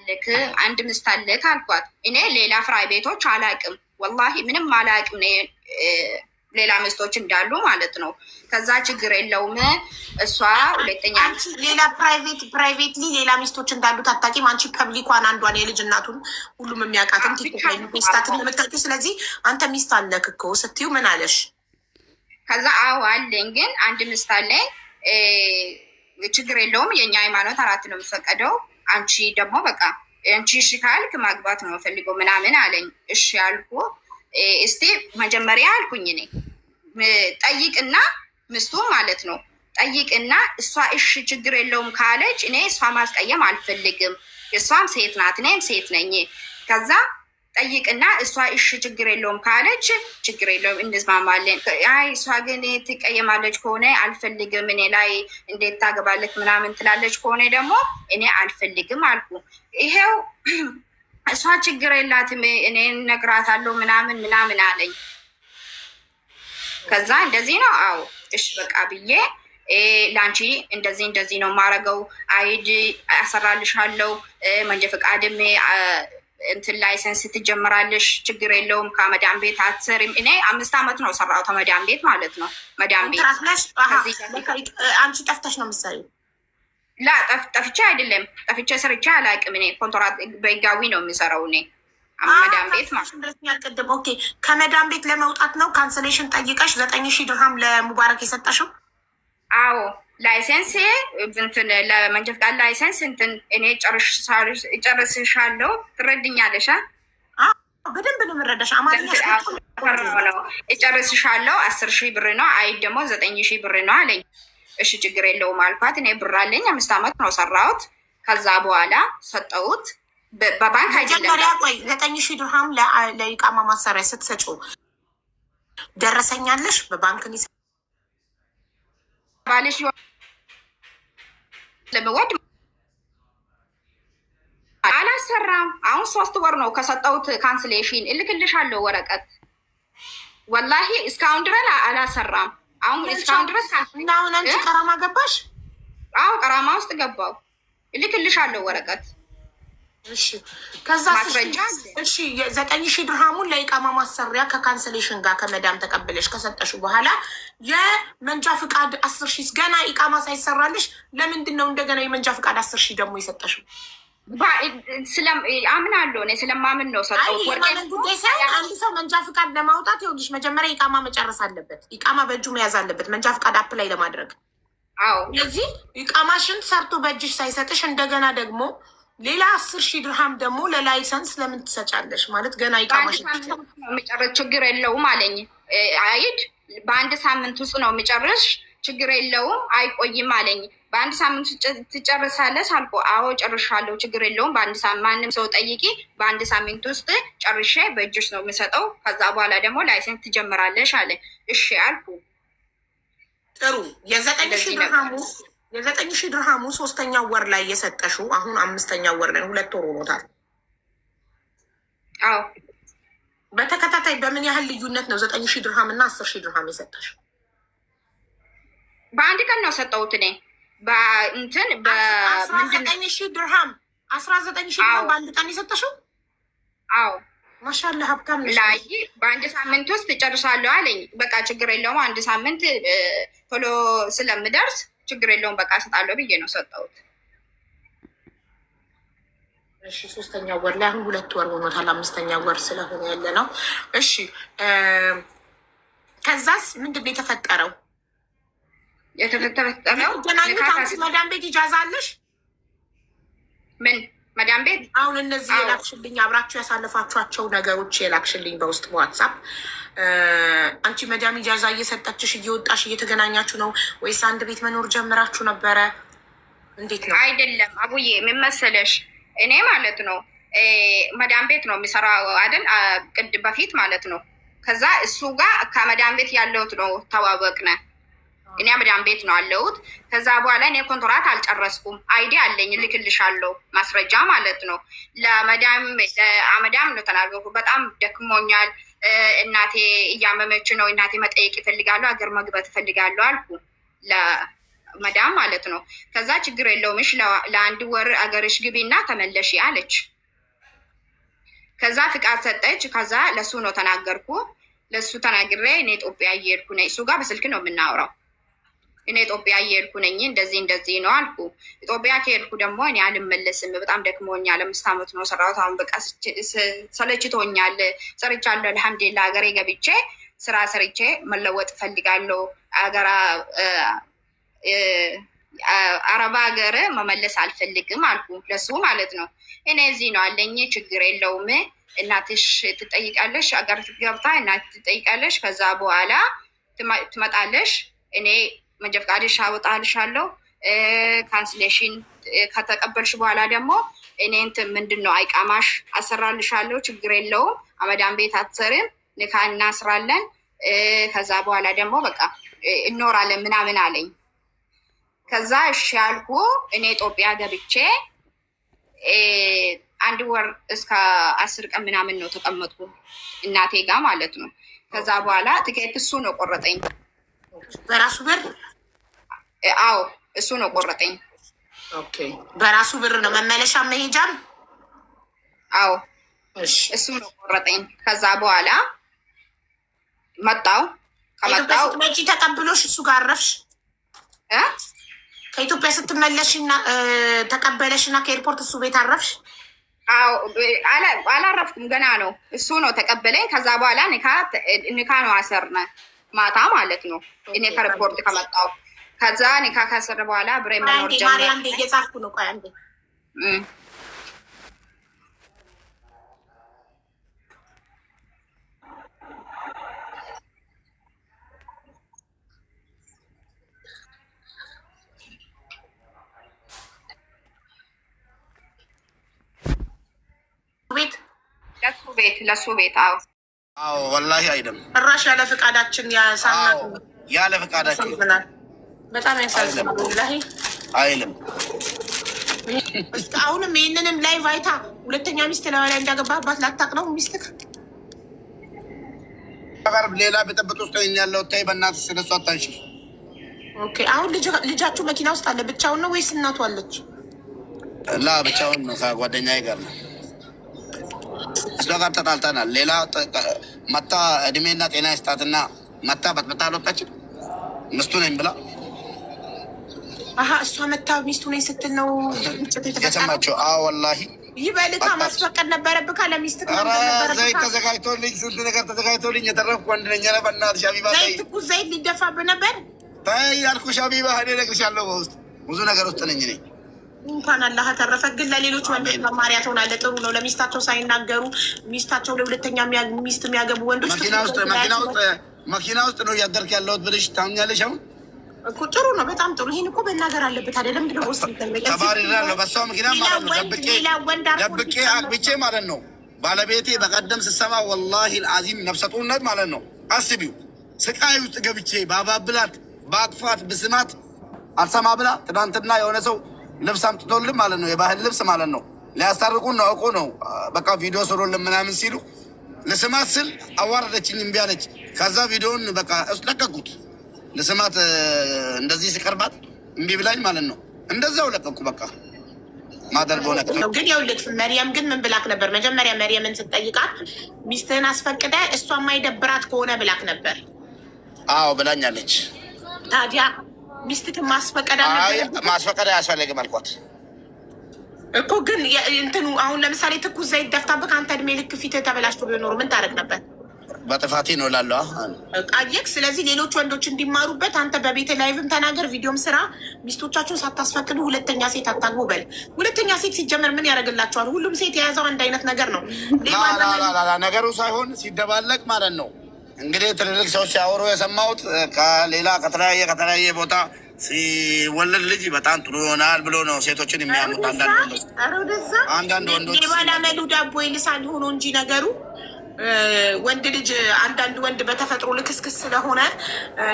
አለክ፣ አንድ ምስት አለክ አልኳት። እኔ ሌላ private ኦች አላቅም፣ ወላሂ ምንም አላቅም፣ ሌላ ምስቶች እንዳሉ ማለት ነው። ከዛ ችግር የለውም እሷ ሁለተኛ ሌላ privately ሌላ ሚስቶች እንዳሉት አታውቂም። አንቺ public ኳን አንዷን የልጅ እናቱን ሁሉም የሚያውቃትን ቲክቶክ ላይ ሚስታትን የምታውቂው። ስለዚህ አንተ ሚስት አለክ እኮ ስትዩ ምን አለሽ? ከዛ አዎ አለኝ፣ ግን አንድ ሚስት አለኝ፣ ችግር የለውም፣ የእኛ ሃይማኖት አራት ነው የሚፈቀደው። አንቺ ደግሞ በቃ አንቺ እሺ ካልክ ማግባት ነው የምፈልገው ምናምን አለኝ። እሺ አልኩ። እስቲ መጀመሪያ አልኩኝ እኔ ጠይቅና ምስቱ ማለት ነው ጠይቅና እሷ እሺ ችግር የለውም ካለች እኔ እሷ ማስቀየም አልፈልግም። እሷም ሴት ናት፣ እኔም ሴት ነኝ። ከዛ ጠይቅና እሷ እሺ ችግር የለውም ካለች ችግር የለውም እንስማማለን። አይ እሷ ግን ትቀየማለች ከሆነ አልፈልግም፣ እኔ ላይ እንዴት ታገባለች ምናምን ትላለች ከሆነ ደግሞ እኔ አልፈልግም አልኩ። ይሄው እሷ ችግር የላትም እኔ እነግራታለሁ ምናምን ምናምን አለኝ። ከዛ እንደዚህ ነው አዎ እሺ በቃ ብዬ ለአንቺ እንደዚህ እንደዚህ ነው የማረገው፣ ID አሰራልሻለሁ፣ መንጃ ፈቃድም እንትን license ትጀምራለሽ፣ ችግር የለውም። ከመዳም ቤት አትሰሪም። እኔ 5 ዓመት ነው ሰራሁት ከመዳም ቤት ማለት ነው። መዳም ቤት አንቺ ጠፍተሽ ነው የምትሰሪው? ላ ጠፍቼ አይደለም፣ ጠፍቼ ሰርቼ አላውቅም። እኔ ኮንትራት በህጋዊ ነው የሚሰራው እኔ መዳም ቤት ማለት ነው። ቅድም okay፣ ከመዳም ቤት ለመውጣት ነው cancellation ጠይቀሽ 9,000 ድርሃም ለሙባረክ የሰጠሽው? አዎ license እንትን ለመንጃ ፈቃድ license እንትን እኔ ጨርስሻለሁ። ትረድኛለሽ? በደንብ ነው የምረዳሽ። አማርኛ ነው። እጨርስሻለሁ። 10,000 ብር ነው፣ አይ ደግሞ 9,000 ብር ነው አለኝ። እሺ ችግር የለውም አልኳት። እኔ ብር አለኝ፣ 5 ዓመት ነው ሰራሁት። ከዛ በኋላ ሰጠሁት በባንክ አይደለም። መጀመሪያ ቆይ፣ 9,000 ድርሃም ለኢቃማ ማሰሪያ ስትሰጪው ደረሰኛለሽ? በባንክ ባልሽ ለመወድ አላሰራም። አሁን 3 ወር ነው ከሰጠሁት cancellation፣ እልክልሻለሁ ወረቀት። ወላሂ እስካሁን ድረስ አላሰራም። አሁን እስካሁን ድረስ እና አሁን አንቺ ቀራማ ገባሽ? አዎ ቀራማ ውስጥ ገባው። እልክልሻለሁ ወረቀት። እሺ ከዛ ማስረጃ። እሺ 9,000 ድርሃሙን ለኢቃማ ማሰሪያ ከ cancellation ጋር ከመዳም ተቀብለሽ ከሰጠሽው በኋላ የመንጃ ፍቃድ 10,000 ገና ኢቃማ ሳይሰራልሽ ለምንድን ነው እንደገና የመንጃ ፍቃድ 10,000 ደግሞ የሰጠሽው? አምናለሁ እኔ ስለማምን ነው ሰጠሁት። የማመን ጉዳይ ሳይሆን አንድ ሰው መንጃ ፍቃድ ለማውጣት ይኸውልሽ መጀመሪያ ኢቃማ መጨረስ አለበት። ኢቃማ በእጁ መያዝ አለበት መንጃ ፍቃድ apply ለማድረግ። ስለዚህ ኢቃማሽን ሰርቶ በእጅሽ ሳይሰጥሽ እንደገና ደግሞ ሌላ 10,000 ድርሃም ደግሞ ለ license ለምን ትሰጫለሽ? ማለት ገና ኢቃማሽ የሚጨርስ ችግር የለውም አለኝ። አይድ በአንድ ሳምንት ውስጥ ነው የሚጨርስ፣ ችግር የለውም አይቆይም አለኝ። በአንድ ሳምንት ትጨርሳለሽ አልኩ። አዎ ጨርሻለሁ፣ ችግር የለውም። በአንድ ሳምንት ማንም ሰው ጠይቂ፣ በአንድ ሳምንት ውስጥ ጨርሼ በእጅሽ ነው የምሰጠው። ከዛ በኋላ ደግሞ license ትጀምራለሽ አለ። እሺ አልኩ። ጥሩ የ9,000 ድርሃሙ ድርሃሙ ሶስተኛው ወር ላይ የሰጠሽው አሁን አምስተኛው ወር ላይ 2 ወር ሆኖታል። አዎ። በተከታታይ በምን ያህል ልዩነት ነው 9,000 ድርሃም እና 10,000 ድርሃም የሰጠሽው? በአንድ ቀን ነው ሰጠሁት እኔ በእንትን። 19,000 ድርሃም፣ 19,000 ድርሃም በአንድ ቀን የሰጠሽው? አዎ። ማሻአላህ ሀብታም ነሽ። ላይ በአንድ ሳምንት ውስጥ እጨርሳለሁ አለኝ። በቃ ችግር የለውም አንድ ሳምንት ቶሎ ስለምደርስ ችግር የለውም በቃ እሰጣለሁ ብዬ ነው ሰጠሁት። እሺ ሶስተኛ ወር ላይ አሁን 2 ወር ሆኖታል። አምስተኛ ወር ስለሆነ ያለ ነው። እሺ ከዛስ ምንድን ነው የተፈጠረው? የተፈጠረው ገናኙት አንቺ መዳም ቤት ኢጃዛ አለሽ? ምን መዳም ቤት? አሁን እነዚህ የላክሽልኝ አብራችሁ ያሳለፋችኋቸው ነገሮች የላክሽልኝ በውስጥ በዋትሳፕ፣ አንቺ መዳም ኢጃዛ እየሰጠችሽ እየወጣሽ እየተገናኛችሁ ነው ወይስ አንድ ቤት መኖር ጀምራችሁ ነበረ? እንዴት ነው? አይደለም አቡዬ፣ ምን መሰለሽ፣ እኔ ማለት ነው መዳም ቤት ነው የሚሰራው አይደል? ቅድ በፊት ማለት ነው። ከዛ እሱ ጋር ከመዳም ቤት ያለሁት ነው ተዋወቅነ። እኔ መዳም ቤት ነው አለሁት። ከዛ በኋላ እኔ ኮንትራት አልጨረስኩም። ID አለኝ፣ እልክልሻለሁ ማስረጃ ማለት ነው። ለመዳም ለአመዳም ነው ተናገርኩ። በጣም ደክሞኛል፣ እናቴ እያመመች ነው፣ እናቴ መጠየቅ ይፈልጋሉ፣ ሀገር መግባት እፈልጋለሁ አልኩ። መዳም ማለት ነው። ከዛ ችግር የለውም እሺ ለአንድ ወር አገርሽ ግቢና ተመለሺ አለች። ከዛ ፍቃድ ሰጠች። ከዛ ለሱ ነው ተናገርኩ። ለሱ ተናግሬ እኔ ኢትዮጵያ እየሄድኩ ነኝ። እሱ ጋር በስልክ ነው የምናወራው። እኔ ኢትዮጵያ እየሄድኩ ነኝ፣ እንደዚህ እንደዚህ ነው አልኩ። ኢትዮጵያ ከሄድኩ ደግሞ እኔ አልመለስም፣ በጣም ደክሞኛል። 5 ዓመት ነው ሰራሁት። አሁን በቃ ሰለችቶኛል። ሰርቻለሁ፣ አልሐምዱሊላህ። ሀገሬ ገብቼ ስራ ሰርቼ መለወጥ እፈልጋለሁ። አረብ ሀገር መመለስ አልፈልግም አልኩ ለሱ ማለት ነው። እኔ እዚህ ነው አለኝ፣ ችግር የለውም። እናትሽ ትጠይቃለሽ፣ አገር ገብታ እናትሽ ትጠይቃለሽ። ከዛ በኋላ ትመጣለሽ። እኔ መንጃ ፈቃድሽ አወጣልሻለሁ። cancellation ከተቀበልሽ በኋላ ደግሞ እኔ እንትን ምንድን ነው አይቃማሽ አሰራልሻለሁ፣ ችግር የለውም። አመዳን ቤት አትሰርም፣ ንካ እናስራለን። ከዛ በኋላ ደግሞ በቃ እኖራለን ምናምን አለኝ። ከዛ እሺ አልኩ። እኔ ኢትዮጵያ ገብቼ 1 ወር እስከ 10 ቀን ምናምን ነው ተቀመጥኩ እናቴ ጋር ማለት ነው። ከዛ በኋላ ትኬት እሱ ነው ቆረጠኝ። በራሱ ብር? አዎ እሱ ነው ቆረጠኝ። okay፣ በራሱ ብር ነው መመለሻ መሄጃም? አዎ እሱ ነው ቆረጠኝ። ከዛ በኋላ መጣው። ከመጣው ስትመጪ ተቀብሎሽ እሱ ጋር አረፍሽ? ከኢትዮጵያ ስትመለሽና ተቀበለሽና ከኤርፖርት እሱ ቤት አረፍሽ? አዎ፣ አላረፍኩም፣ ገና ነው። እሱ ነው ተቀበለኝ። ከዛ በኋላ ኒካ ነው አሰርነ ማታ ማለት ነው። እኔ ከኤርፖርት ከመጣው ከዛ ኒካ ካሰረ በኋላ ብሬ መኖር ጀመረ። አንዴ እየጻፍኩ ነው። ቆይ አንዴ። ለሱ ቤት አዎ፣ አዎ፣ ወላሂ አይደለም ጭራሽ ያለ ፍቃዳችን ያለ ፍቃዳችን በጣም ያሳዝናል። ወላሂ አይልም። እስከ አሁንም ይሄንንም live አይታ ሁለተኛ ሚስት ላይ እንዳገባባት ላታቅ ነው ሚስትክ። ሌላ ብጥብጥ ውስጥ ነኝ ያለው። ተይ በእናትሽ ስለሷ አታንሺ። okay፣ አሁን ልጃችሁ መኪና ውስጥ አለ። ብቻውን ነው ወይስ እናቱ አለች? ላ ብቻውን ነው፣ ከጓደኛዬ ጋር ነው። እሷ ጋር ተጣልተናል። ሌላ መታ እድሜና ጤና ይስጣትና መታ በጥብጣ አልወጣችም። ሚስቱ ነኝ ብላ አሀ፣ እሷ መታ ሚስቱ ነኝ ስትል ነው የሰማችው። አዎ ወላሂ ይበልካ ማስፈቀድ ነበረብካ ለሚስትክ። ዘይት ተዘጋጅቶልኝ ስንት ነገር ተዘጋጅቶልኝ የተረፍኩ ወንድ ነኝ። ኧረ በእናትሽ ሀቢባ ዘይት ትኩስ ዘይት ሊደፋብህ ነበር። ተይ አልኩሽ ሀቢባ፣ እኔ እነግርሻለሁ። በውስጥ ብዙ ነገር ውስጥ ነኝ እኔ። እንኳን አላህ ተረፈ። ግን ለሌሎች ወንዶች መማሪያ ትሆናለህ። ጥሩ ነው። ለሚስታቸው ሳይናገሩ ሚስታቸው ለሁለተኛ ሚስት የሚያገቡ ወንዶች መኪና ውስጥ ነው እያደርክ ያለሁት ብልሽ ታምኛለሽ? አሁን እኮ ጥሩ ነው፣ በጣም ጥሩ። ይሄን እኮ መናገር አለበት አይደለም? ምንድን ነው ውስጥ ተባርሬያለሁ። በሷ ምክንያት ማለት ነው። ደብቄ አግብቼ ማለት ነው። ባለቤቴ በቀደም ስሰማ ወላሂ አልዓዚም ነፍሰ ጡርነት ማለት ነው። አስቢው፣ ስቃይ ውስጥ ገብቼ ባባብላት፣ ባቅፋት፣ ብስማት አልሰማ ብላ ትናንትና የሆነ ሰው ልብስ አምጥቶልን ማለት ነው፣ የባህል ልብስ ማለት ነው። ሊያስታርቁን ነው እኮ ነው። በቃ ቪዲዮ ስሩልን ምናምን ሲሉ ልስማት ስል አዋረደችኝ፣ እምቢ አለች። ከዛ ቪዲዮውን በቃ ለቀቁት። ልስማት እንደዚህ ሲቀርባት እምቢ ብላኝ ማለት ነው። እንደዛው ለቀቁ። በቃ ማደርገው ነገር ግን ይኸውልህ፣ መርየም ግን ምን ብላክ ነበር መጀመሪያ? መርየምን ስትጠይቃት ሚስትህን አስፈቅደ እሷ የማይደብራት ከሆነ ብላክ ነበር። አዎ ብላኛለች። ታዲያ ሚስትህን ማስፈቀድ ማስፈቀድ አያስፈልግም አልኳት እኮ። ግን እንትኑ አሁን ለምሳሌ ትኩስ ዘይት ደፍታብህ አንተ እድሜ ልክ ፊትህ ተበላሽቶ ቢሆን ኖሮ ምን ታደርግ ነበር? በጥፋቴ ነው እላለሁ። አየክ። ስለዚህ ሌሎች ወንዶች እንዲማሩበት አንተ በቤት live ም ተናገር፣ ቪዲዮም ስራ። ሚስቶቻችሁን ሳታስፈቅዱ ሁለተኛ ሴት አታግቡ በል። ሁለተኛ ሴት ሲጀመር ምን ያደርግላቸዋል? ሁሉም ሴት የያዘው አንድ አይነት ነገር ነው። ነገሩ ሳይሆን ሲደባለቅ ማለት ነው። እንግዲህ ትልልቅ ሰዎች ሲያወሩ የሰማሁት ከሌላ ከተለያየ ቦታ ሲወለድ ልጅ በጣም ጥሩ ይሆናል ብሎ ነው ሴቶችን የሚያሙት። አንዳንድ ወንዶች የባላመሉ ዳቦ ይልሳል ሆኖ እንጂ ነገሩ ወንድ ልጅ አንዳንድ ወንድ በተፈጥሮ ልክስክስ ስለሆነ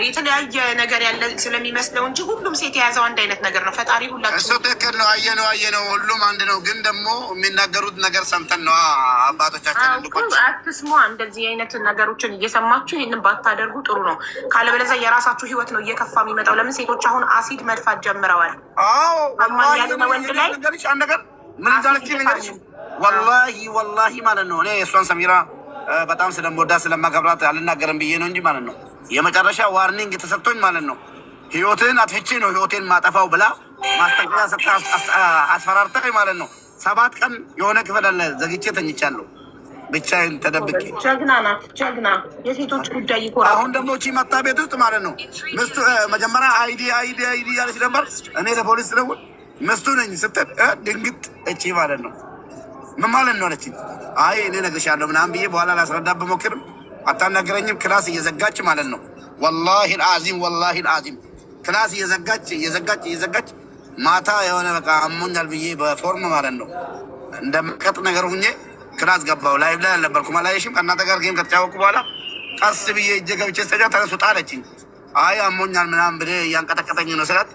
የተለያየ ነገር ያለ ስለሚመስለው እንጂ ሁሉም ሴት የያዘው አንድ አይነት ነገር ነው። ፈጣሪ ሁላችን እሱ ትክክል ነው። አየነው አየነው፣ ሁሉም አንድ ነው። ግን ደግሞ የሚናገሩት ነገር ሰምተን ነው አባቶቻችን። አትስሙ። እንደዚህ አይነት ነገሮችን እየሰማችሁ ይህንን ባታደርጉ ጥሩ ነው። ካለበለዚያ የራሳችሁ ህይወት ነው እየከፋ የሚመጣው። ለምን ሴቶች አሁን አሲድ መድፋት ጀምረዋል። አዎ ወንድ ላይ አንድ ነገር ምን እንዳለች ልንገርሽ። ወላሂ ወላሂ ማለት ነው እኔ የእሷን ሰሚራ በጣም ስለምወዳ ስለማከብራት አልናገርም ብዬ ነው እንጂ ማለት ነው። የመጨረሻ warning ተሰጥቶኝ ማለት ነው ህይወትን አጥፍቼ ነው ህይወቴን ማጠፋው ብላ ማስጠንቀቂያ ሰጥታ አስፈራርታኝ ማለት ነው። 7 ቀን የሆነ ክፍል አለ ዘግቼ ተኝቻለሁ ብቻዬን ተደብቄ። ጀግና ናት ጀግና። የሴቶች ጉዳይ ይኮራል። አሁን ደግሞ እቺ መጣ ቤት ውስጥ ማለት ነው። ምስቱ መጀመሪያ ID ID ID ያለች ነበር። እኔ ለፖሊስ ስደውል ምስቱ ነኝ ስትል ድንግጥ እቺ ማለት ነው ምን ማለት ነው አለችኝ። አይ እኔ እነግርሻለሁ ምናምን ብዬ በኋላ ላስረዳ ብሞክርም አታናገረኝም። class እየዘጋች ማለት ነው። ወላሂ አዚም ወላሂ አዚም class እየዘጋች እየዘጋች እየዘጋች ማታ የሆነ በቃ አሞኛል ብዬ በ form ማለት ነው እንደምቀጥ ነገር ሁኜ class ገባሁ። live ላይ አልነበርኩም፣ አላየሽም? ከእናንተ ጋር game ከተጫወቅኩ በኋላ ቀስ ብዬ እጄ ገብቼ ስተኛ ተነሱ ጣለችኝ። አይ አሞኛል ምናምን ብዬ እያንቀጠቀጠኝ ነው ስላት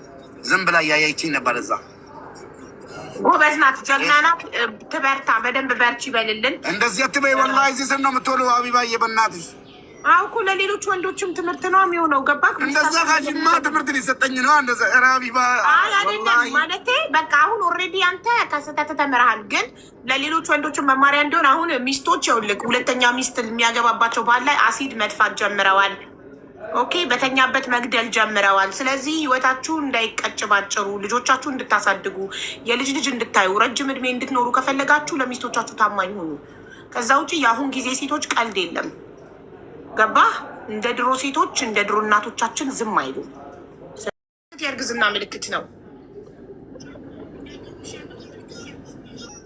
ዝም ብላ እያየችኝ ነበር እዛ። ጎበዝ ናት፣ ጀግና ናት። ትበርታ፣ በደንብ በርቺ ይበልልን። እንደዚህ አትበይ፣ ወላሂ እዚህ ስር ነው የምትውለው አቢባዬ፣ በእናትሽ። አዎ እኮ ለሌሎች ወንዶችም ትምህርት ነው የሚሆነው። ገባክ? እንደዛ ካልሽማ ትምህርት ሊሰጠኝ ነው። እንደዛ ኧረ አቢባ፣ አይ አይደለም ማለቴ በቃ አሁን already አንተ ከስህተት ተምረሃል፣ ግን ለሌሎች ወንዶችም መማሪያ እንዲሆን አሁን ሚስቶች ይኸውልህ፣ ሁለተኛ ሚስት የሚያገባባቸው ባል ላይ አሲድ መድፋት ጀምረዋል። Okay፣ በተኛበት መግደል ጀምረዋል። ስለዚህ ህይወታችሁ እንዳይቀጭ ባጭሩ ልጆቻችሁ እንድታሳድጉ የልጅ ልጅ እንድታዩ ረጅም እድሜ እንድትኖሩ ከፈለጋችሁ ለሚስቶቻችሁ ታማኝ ሁኑ። ከዛ ውጭ የአሁን ጊዜ ሴቶች ቀልድ የለም። ገባህ? እንደ ድሮ ሴቶች እንደ ድሮ እናቶቻችን ዝም አይሉም። የእርግዝና ምልክት ነው።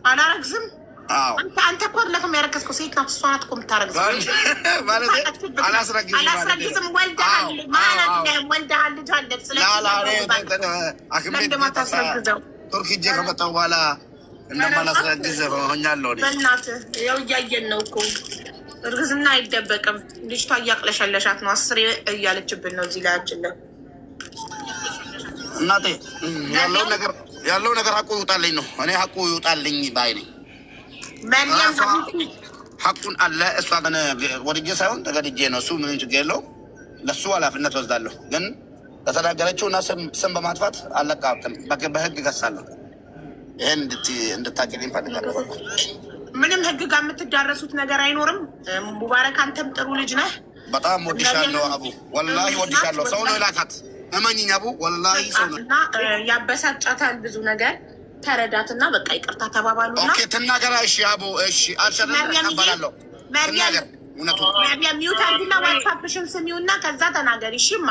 አላረግዝም። አንተ እኮ አይደለህም ያረገዝከው፣ ሴት ናት። እሷ ናት እኮ የምታረግዘው። አላስረግዝም። ወልደሃል፣ ወልደሃል፣ ልጅ አለ። ስለዚህ ለምንድን ቱርክ ሂጄ ከመጣሁ በኋላ እንደማላስረግዝ ሆኛለሁ። በእናትህ ያው እያየን ነው እኮ እርግዝና አይደበቅም። ልጅቷ እያቅለሸለሻት ነው። 10 እያለችብን ነው እዚህ ላያችን ላይ እናቴ። ያለው ነገር ሀቁ ይውጣልኝ ነው። እኔ ሀቁ ይውጣልኝ ባይ ነኝ። ሀቁን አለ። እሷ ግን ወድጄ ሳይሆን ተገድጄ ነው። እሱ ምንም ችግር የለውም። ለሱ ኃላፊነት ወስዳለሁ። ግን ለተናገረችው እና ስም በማጥፋት አለቃትም፣ በህግ እከሳለሁ። ይህን እንድታውቂልኝ እፈልጋለሁ። ምንም ህግ ጋር የምትዳረሱት ነገር አይኖርም። ሙባረክ አንተም ጥሩ ልጅ ነህ። በጣም ወድሻለሁ አቡ፣ ወላሂ ወድሻለሁ። ሰው ነው የላካት፣ እመኝኝ አቡ፣ ወላሂ ሰው ነው እና ያበሳጫታል ብዙ ነገር ተረዳትና በቃ ይቅርታ ተባባሉና Okay፣ ትናገራ። እሺ አቡ፣ እሺ አልሰራለሁ። ትናገር፣ እውነቱን መርያም mute አድርጊና ዋትሳፕሽን ስሚውና ከዛ ተናገሪ። እሺማ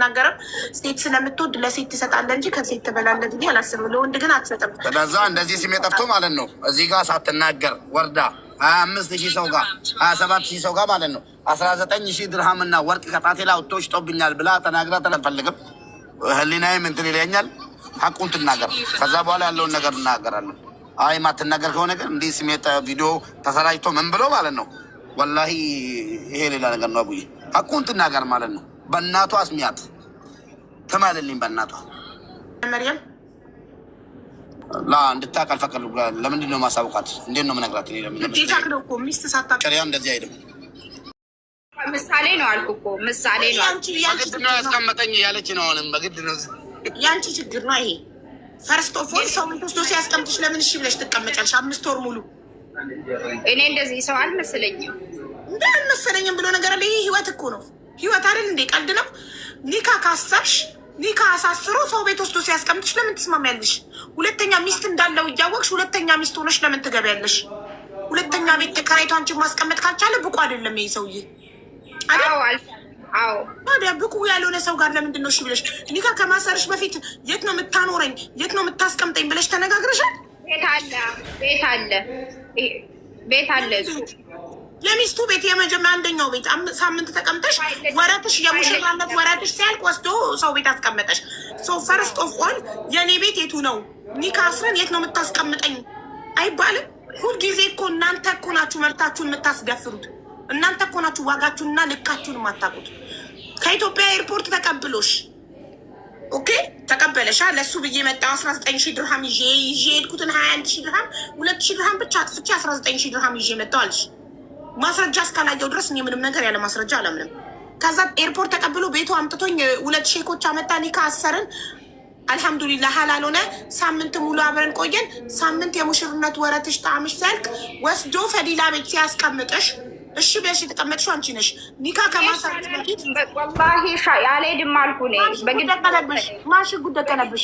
ናገርም ሴት ስለምትወድ ለሴት ትሰጣለህ እንጂ ከሴት ትበላለህ ብዬ አላስብም። ለወንድ ግን አትሰጥም። ስለዛ እንደዚህ ስሜ ጠፍቶ ማለት ነው እዚህ ጋር ሳትናገር ወርዳ 25,000 ሰው ጋር 27,000 ሰው ጋር ማለት ነው 19,000 ድርሃምና ወርቅ ከጣቴ ላይ አውጥቶ ሽጦብኛል ብላ ተናግራ አልፈልግም። ህሊናዬም እንትን ይለኛል። ሀቁን ትናገር። ከዛ በኋላ ያለውን ነገር እናገራለን። አይ ማትናገር ከሆነ ግን እንዲህ ስሜ ቪዲዮ ተሰራጭቶ ምን ብሎ ማለት ነው ወላሂ ይሄ ሌላ ነገር ነው። አቡዬ ሀቁን ትናገር ማለት ነው። በእናቷ አስሚያት ትማልልኝ። በእናቷ መርያም ላ እንድታውቅ አልፈቀድኩም። ለምንድን ነው ማሳውቃት? እንዴት ነው የምነግራት? ግዴታ ነው እኮ ሚስት ሳታውቅ ሸሪያ እንደዚህ አይልም። ምሳሌ ነው አልኩ እኮ ምሳሌ ነው። በግድ ነው ያስቀመጠኝ እያለች ነው። አሁንም በግድ ነው። ያንቺ ችግር ነው ይሄ። First of all ሰው ወስዶ ሲያስቀምጥሽ ለምን እሺ ብለሽ ትቀመጫለሽ? 5 ወር ሙሉ እኔ እንደዚህ ሰው አልመሰለኝም። እንደ አልመሰለኝም ብሎ ነገር አለ። ይሄ ህይወት እኮ ነው። ህይወት አይደል እንዴ? ቀልድ ነው። ኒካ ካሰርሽ ኒካ አሳስሮ ሰው ቤት ወስዶ ሲያስቀምጥሽ ለምን ትስማሚያለሽ? ሁለተኛ ሚስት እንዳለው እያወቅሽ ሁለተኛ ሚስት ሆነሽ ለምን ትገቢያለሽ? ሁለተኛ ቤት ተከራይቶ አንቺን ማስቀመጥ ካልቻለ ብቁ አይደለም ይሄ ሰውዬ። አዎ ታዲያ ብቁ ያልሆነ ሰው ጋር ለምንድን ነው እሺ ብለሽ ኒካ ከማሰርሽ በፊት የት ነው የምታኖረኝ፣ የት ነው የምታስቀምጠኝ ብለሽ ተነጋግረሻል? ቤት አለ፣ ቤት አለ፣ ቤት አለ። እሱ የሚስቱ ቤት የመጀመሪያ አንደኛው ቤት ሳምንት ተቀምጠሽ ወረትሽ የሙሽራነት ወረትሽ ሲያልቅ ወስዶ ሰው ቤት አስቀመጠሽ። So first of all የእኔ ቤት የቱ ነው? ኒካ አስረን የት ነው የምታስቀምጠኝ አይባልም። ሁልጊዜ እኮ እናንተ እኮ ናችሁ መብታችሁን የምታስደፍሩት። እናንተ እኮ ናችሁ ዋጋችሁንና ልካችሁን የማታውቁት። ከኢትዮጵያ airport ተቀብሎሽ okay ተቀበለሻ። ለእሱ ብዬ መጣሁ። 19,000 ድርሃም ይዤ ሄድኩትን 21,000 ድርሃም፣ 2,000 ድርሃም ብቻ አጥፍቼ 19,000 ድርሃም ይዤ መጣሁ አልሽ። ማስረጃ እስካላየው ድረስ እኔ ምንም ነገር ያለ ማስረጃ አላምንም። ከዛ airport ተቀብሎ ቤቱ አምጥቶኝ ሁለት ሼኮች አመጣ፣ ኒካ አሰርን። አልሐምዱሊላህ ሀላል ሆነ። ሳምንት ሙሉ አብረን ቆየን። ሳምንት የሙሽርነት ወረትሽ ጣዕምሽ ሲያልቅ ወስዶ ፈዲላ ቤት ሲያስቀምጥሽ እሺ ብለሽ የተቀመጥሽው አንቺ ነሽ። ኒካ ከማሰር በፊት ወላሂ አልሄድም አልኩ እኔ። በግድ ማሽ ጉድ ደቀነብሽ።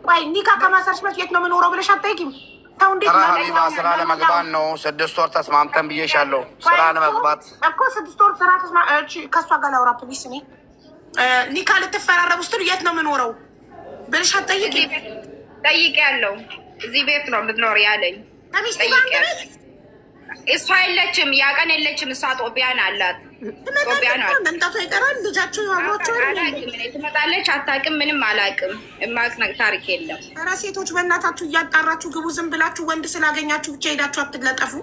ቆይ ኒካ ከማሰርሽ በፊት የት ነው የምኖረው ብለሽ አትጠይቂም? ሰው እንዴት ሀቢባ ስራ ለመግባት ነው። 6 ወር ተስማምተን ብዬሻለሁ። ስራ ለመግባት እኮ 6 ወር ስራ ተስማ ከእሷ ጋር ላውራ please። እኔ ኒካ ልትፈራረቡ ስትሉ የት ነው የምኖረው ብለሽ አትጠይቂም? ጠይቄያለሁ። እዚህ ቤት ነው የምትኖር ያለኝ። ከሚስቱ ጋር አንድ ቤት እሷ የለችም፣ ያ ቀን የለችም። እሷ ጦቢያን አላት። መምጣቷ ይቀራል። ልጃቸው አብሯቸው ትመጣለች። አታውቅም፣ ምንም አላውቅም። የማውቅ ታሪክ የለም። ኧረ ሴቶች በእናታችሁ እያጣራችሁ ግቡ። ዝም ብላችሁ ወንድ ስላገኛችሁ ብቻ ሄዳችሁ አትለጠፉ።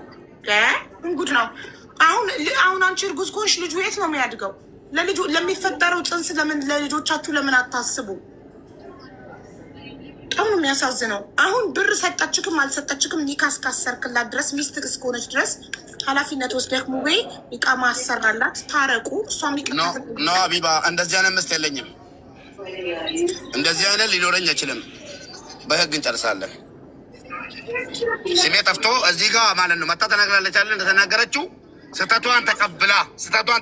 እንጉድ ነው። አሁን አሁን አንቺ እርጉዝ ከሆንሽ ልጁ የት ነው የሚያድገው? ለልጁ ለሚፈጠረው ጽንስ ለምን ለልጆቻችሁ ለምን አታስቡ? በጣም ነው የሚያሳዝነው። አሁን ብር ሰጠችክም አልሰጠችክም ኒካ እስካሰርክላት ድረስ ሚስት እስከሆነች ድረስ ኃላፊነት ወስደህ ሙቤ ኢቃማ አሰራላት፣ ታረቁ። እሷም No ሀቢባ፣ እንደዚህ አይነት ሚስት የለኝም። እንደዚህ አይነት ሊኖረኝ አይችልም። በህግ እንጨርሳለን። ስሜ ጠፍቶ እዚህ ጋር ማለት ነው መታ ተናግራለች አለ እንደተናገረችው ስህተቷን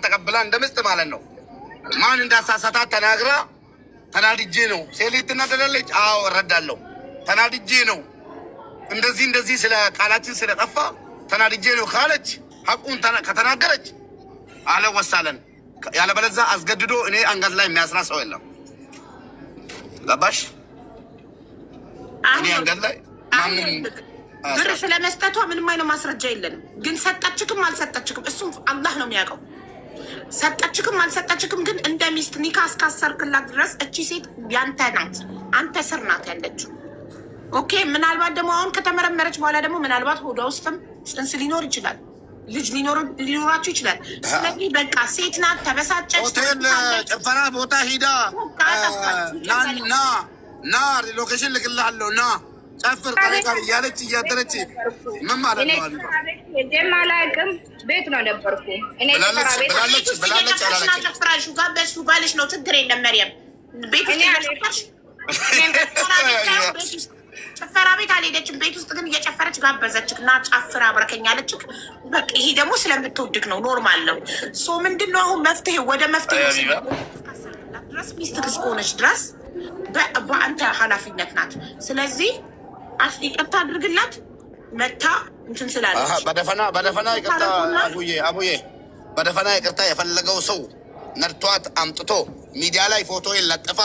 ተቀብላ እንደ ምስት ማለት ነው ማን እንዳሳሳታት ተናግራ ተናድጄ ነው። ሴት ልጅ ትናደዳለች። አዎ እረዳለሁ። ተናድጄ ነው እንደዚህ እንደዚህ ስለ ቃላችን ስለጠፋ ተናድጄ ነው ካለች ሀቁን ከተናገረች አለ ወሳለን። ያለበለዚያ አስገድዶ እኔ አንገት ላይ የሚያስራ ሰው የለም። ገባሽ? እኔ አንገት ላይ ማንም ብር ስለመስጠቷ ምንም አይነት ማስረጃ የለንም። ግን ሰጠችክም አልሰጠችክም እሱም አላህ ነው የሚያውቀው። ሰጠችክም አልሰጠችክም ግን እንደ ሚስት ኒካ እስካሰርክላት ድረስ እቺ ሴት ያንተ ናት፣ አንተ ስር ናት ያለችው። Okay፣ ምናልባት ደግሞ አሁን ከተመረመረች በኋላ ደግሞ ምናልባት ሆዷ ውስጥም ጽንስ ሊኖር ይችላል፣ ልጅ ሊኖራችሁ ይችላል። ስለዚህ በቃ ሴት ናት፣ ተበሳጨች። ሆቴል ጭፈራ ቦታ ሂዳ ና ና location ልክልሃለሁ ና ጨፍር ቀለቃል እያለች እያደረች ምን ማለት ነው? ሄጄም አላውቅም። ቤት ነው ነበርኩ እኔ ጭፈራ ቤት ብላለች ብላለች አላለችም? ጨፍራሹ ጋበዝሽው ባልሽ ነው፣ ችግር የለም መርየም። ቤት ውስጥ እየጨፈርሽ ጭፈራ ቤት አልሄደችም። ቤት ውስጥ ግን እየጨፈረች ጋበዘችክ እና ጨፍር አብረከኝ አለችክ። በቃ ይሄ ደግሞ ስለምትወድክ ነው፣ normal ነው። So ምንድን ነው አሁን መፍትሄ? ወደ መፍትሄ ድረስ ሚስትክ እስከሆነች ድረስ በአንተ ኃላፊነት ናት። ስለዚህ ይቅርታ አድርግላት። መታ እንትን ስላለች በደፈና በደፈና ይቅርታ አቡዬ አቡዬ በደፈና ይቅርታ የፈለገው ሰው ነድቷት አምጥቶ ሚዲያ ላይ ፎቶ ለጥፋ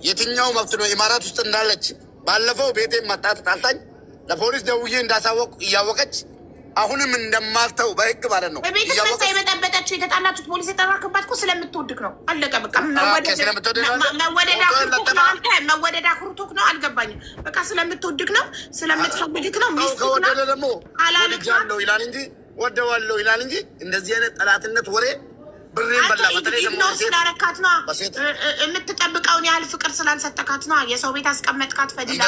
የትኛው መብት ነው? ኢማራት ውስጥ እንዳለች ባለፈው ቤቴ መጣ ተጣልታኝ ለፖሊስ ደውዬ እንዳሳወቅ እያወቀች አሁንም እንደማልተው በህግ ማለት ነው። በቤት መታ የበጠበጠችው የተጣላችሁት ፖሊስ የጠራክባት እኮ ስለምትወድክ ነው። አለቀ በቃ። መወደድ አኩርቶክ ነው። አንተ መወደድ አኩርቶክ ነው። አልገባኝም። በቃ ስለምትወድክ ነው፣ ስለምትፈልግክ ነው። ሚስት ከወደደ ደግሞ ወድጃለሁ ይላል እንጂ ወደዋለሁ ይላል እንጂ እንደዚህ አይነት ጠላትነት ወሬ ብሬን በላ። በተለይ ደግሞ ignore ስላረካት ነዋ። የምትጠብቀውን ያህል ፍቅር ስላልሰጠካት ነዋ። የሰው ቤት አስቀመጥካት። ፈዲላ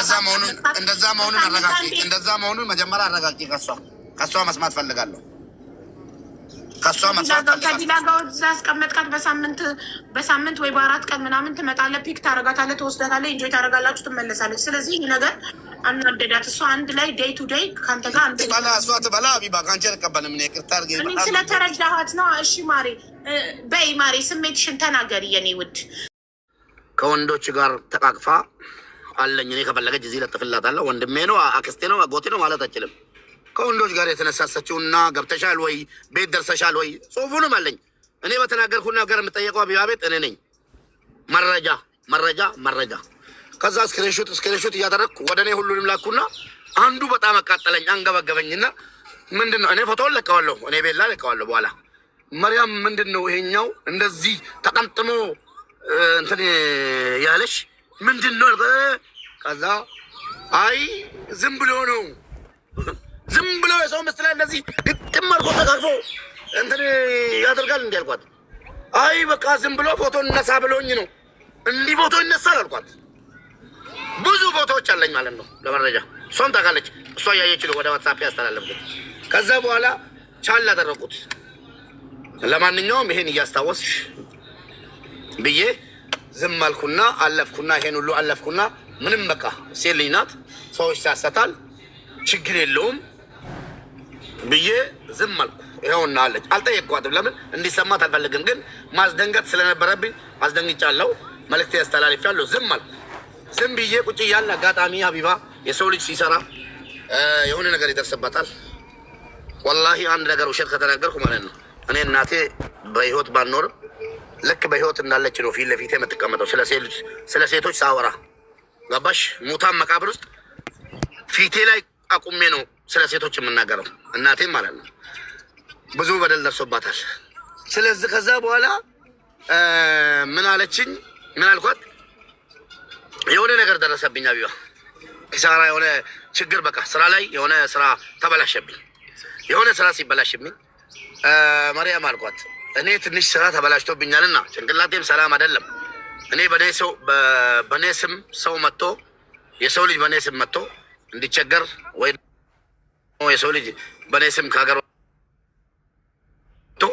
እንደዛ መሆኑን አረጋግጪ። እንደዛ መሆኑን መጀመሪያ አረጋግጪ። ከሷ መስማት ፈልጋለሁ። ከሷ መስማት ከዲላ ጋር እዛ አስቀመጥካት። በሳምንት በሳምንት ወይ በ4 ቀን ምናምን ትመጣለህ፣ pick ታረጋታለህ፣ ትወስዳታለህ፣ enjoy ታረጋላችሁ፣ ትመለሳለች። ስለዚህ ይህ ነገር አናደዳት። እሷ አንድ ላይ day to day ከአንተ ጋር አንድ ትበላ፣ እሷ ትበላ። ሀቢባ ከአንቺ አልቀበልም እኔ ይቅርታ አድርጌ እኔ ስለተረዳኋት ነው። እሺ ማሬ በይ ማሬ፣ ስሜትሽን ተናገሪ የኔ ውድ። ከወንዶች ጋር ተቃቅፋ አለኝ። እኔ ከፈለገች እዚህ ለጥፍላታለሁ። ወንድሜ ነው፣ አክስቴ ነው፣ አጎቴ ነው ማለት አችልም። ከወንዶች ጋር የተነሳሰችውና ገብተሻል ወይ ቤት ደርሰሻል ወይ ጽሁፉንም አለኝ። እኔ በተናገርኩት ነገር የምጠየቀው ሀቢባ ቤት እኔ ነኝ። መረጃ መረጃ መረጃ። ከዛ screenshot screenshot እያደረግኩ ወደ እኔ ሁሉንም ላኩና አንዱ በጣም አቃጠለኝ፣ አንገበገበኝና ምንድን ነው እኔ ፎቶውን ለቀዋለሁ፣ እኔ ቤላ ለቀዋለሁ። በኋላ መርያም ምንድን ነው ይሄኛው እንደዚህ ተጠምጥሞ እንትን ያለሽ ምንድን ነው? ከዛ አይ ዝም ብሎ ነው ዝም ዝም ብሎ የሰው ምስት ላይ እንደዚህ ግጥም አድርጎ ተቃቅፎ እንትን ያደርጋል እንዲ አልኳት። አይ በቃ ዝም ብሎ ፎቶ እነሳ ብሎኝ ነው እንዲህ ፎቶ ይነሳል አልኳት። ብዙ ፎቶዎች አለኝ ማለት ነው ለመረጃ። እሷም ታውቃለች። እሷ እያየች ነው ወደ ዋትሳፕ ያስተላለፍኩት። ከዛ በኋላ ቻል አደረኩት። ለማንኛውም ይሄን እያስታወስሽ ብዬ ዝም አልኩና አለፍኩና ይሄን ሁሉ አለፍኩና ምንም በቃ ሴት ልጅ ናት፣ ሰው ይሳሳታል፣ ችግር የለውም ብዬ ዝም አልኩ። ይኸውና አለች። አልጠየቅኳትም። ለምን እንዲሰማት አልፈልግም፣ ግን ማስደንገጥ ስለነበረብኝ አስደንግጫለሁ። መልዕክት ያስተላልፊያለሁ። ዝም አልኩ። ዝም ብዬ ቁጭ እያልን አጋጣሚ ሀቢባ የሰው ልጅ ሲሰራ የሆነ ነገር ይደርስበታል። ወላሂ አንድ ነገር ውሸት ከተናገርኩ ማለት ነው እኔ እናቴ በህይወት ባኖርም ልክ በህይወት እንዳለች ነው ፊት ለፊቴ የምትቀመጠው። ስለ ሴቶች ሳወራ ገባሽ? ሙታን መቃብር ውስጥ ፊቴ ላይ አቁሜ ነው ስለ ሴቶች የምናገረው። እናቴም ማለት ነው ብዙ በደል ደርሶባታል። ስለዚህ ከዛ በኋላ ምን አለችኝ? ምን አልኳት? የሆነ ነገር ደረሰብኝ አቢባ፣ ኪሳራ፣ የሆነ ችግር፣ በቃ ስራ ላይ የሆነ ስራ ተበላሸብኝ። የሆነ ስራ ሲበላሽብኝ መርያም አልኳት፣ እኔ ትንሽ ስራ ተበላሽቶብኛልና ጭንቅላቴም ሰላም አይደለም። እኔ በእኔ ስም ሰው መጥቶ የሰው ልጅ በእኔ ስም መጥቶ እንዲቸገር ወይ የሰው ልጅ በእኔ ስም ከሀገር ወጥቶ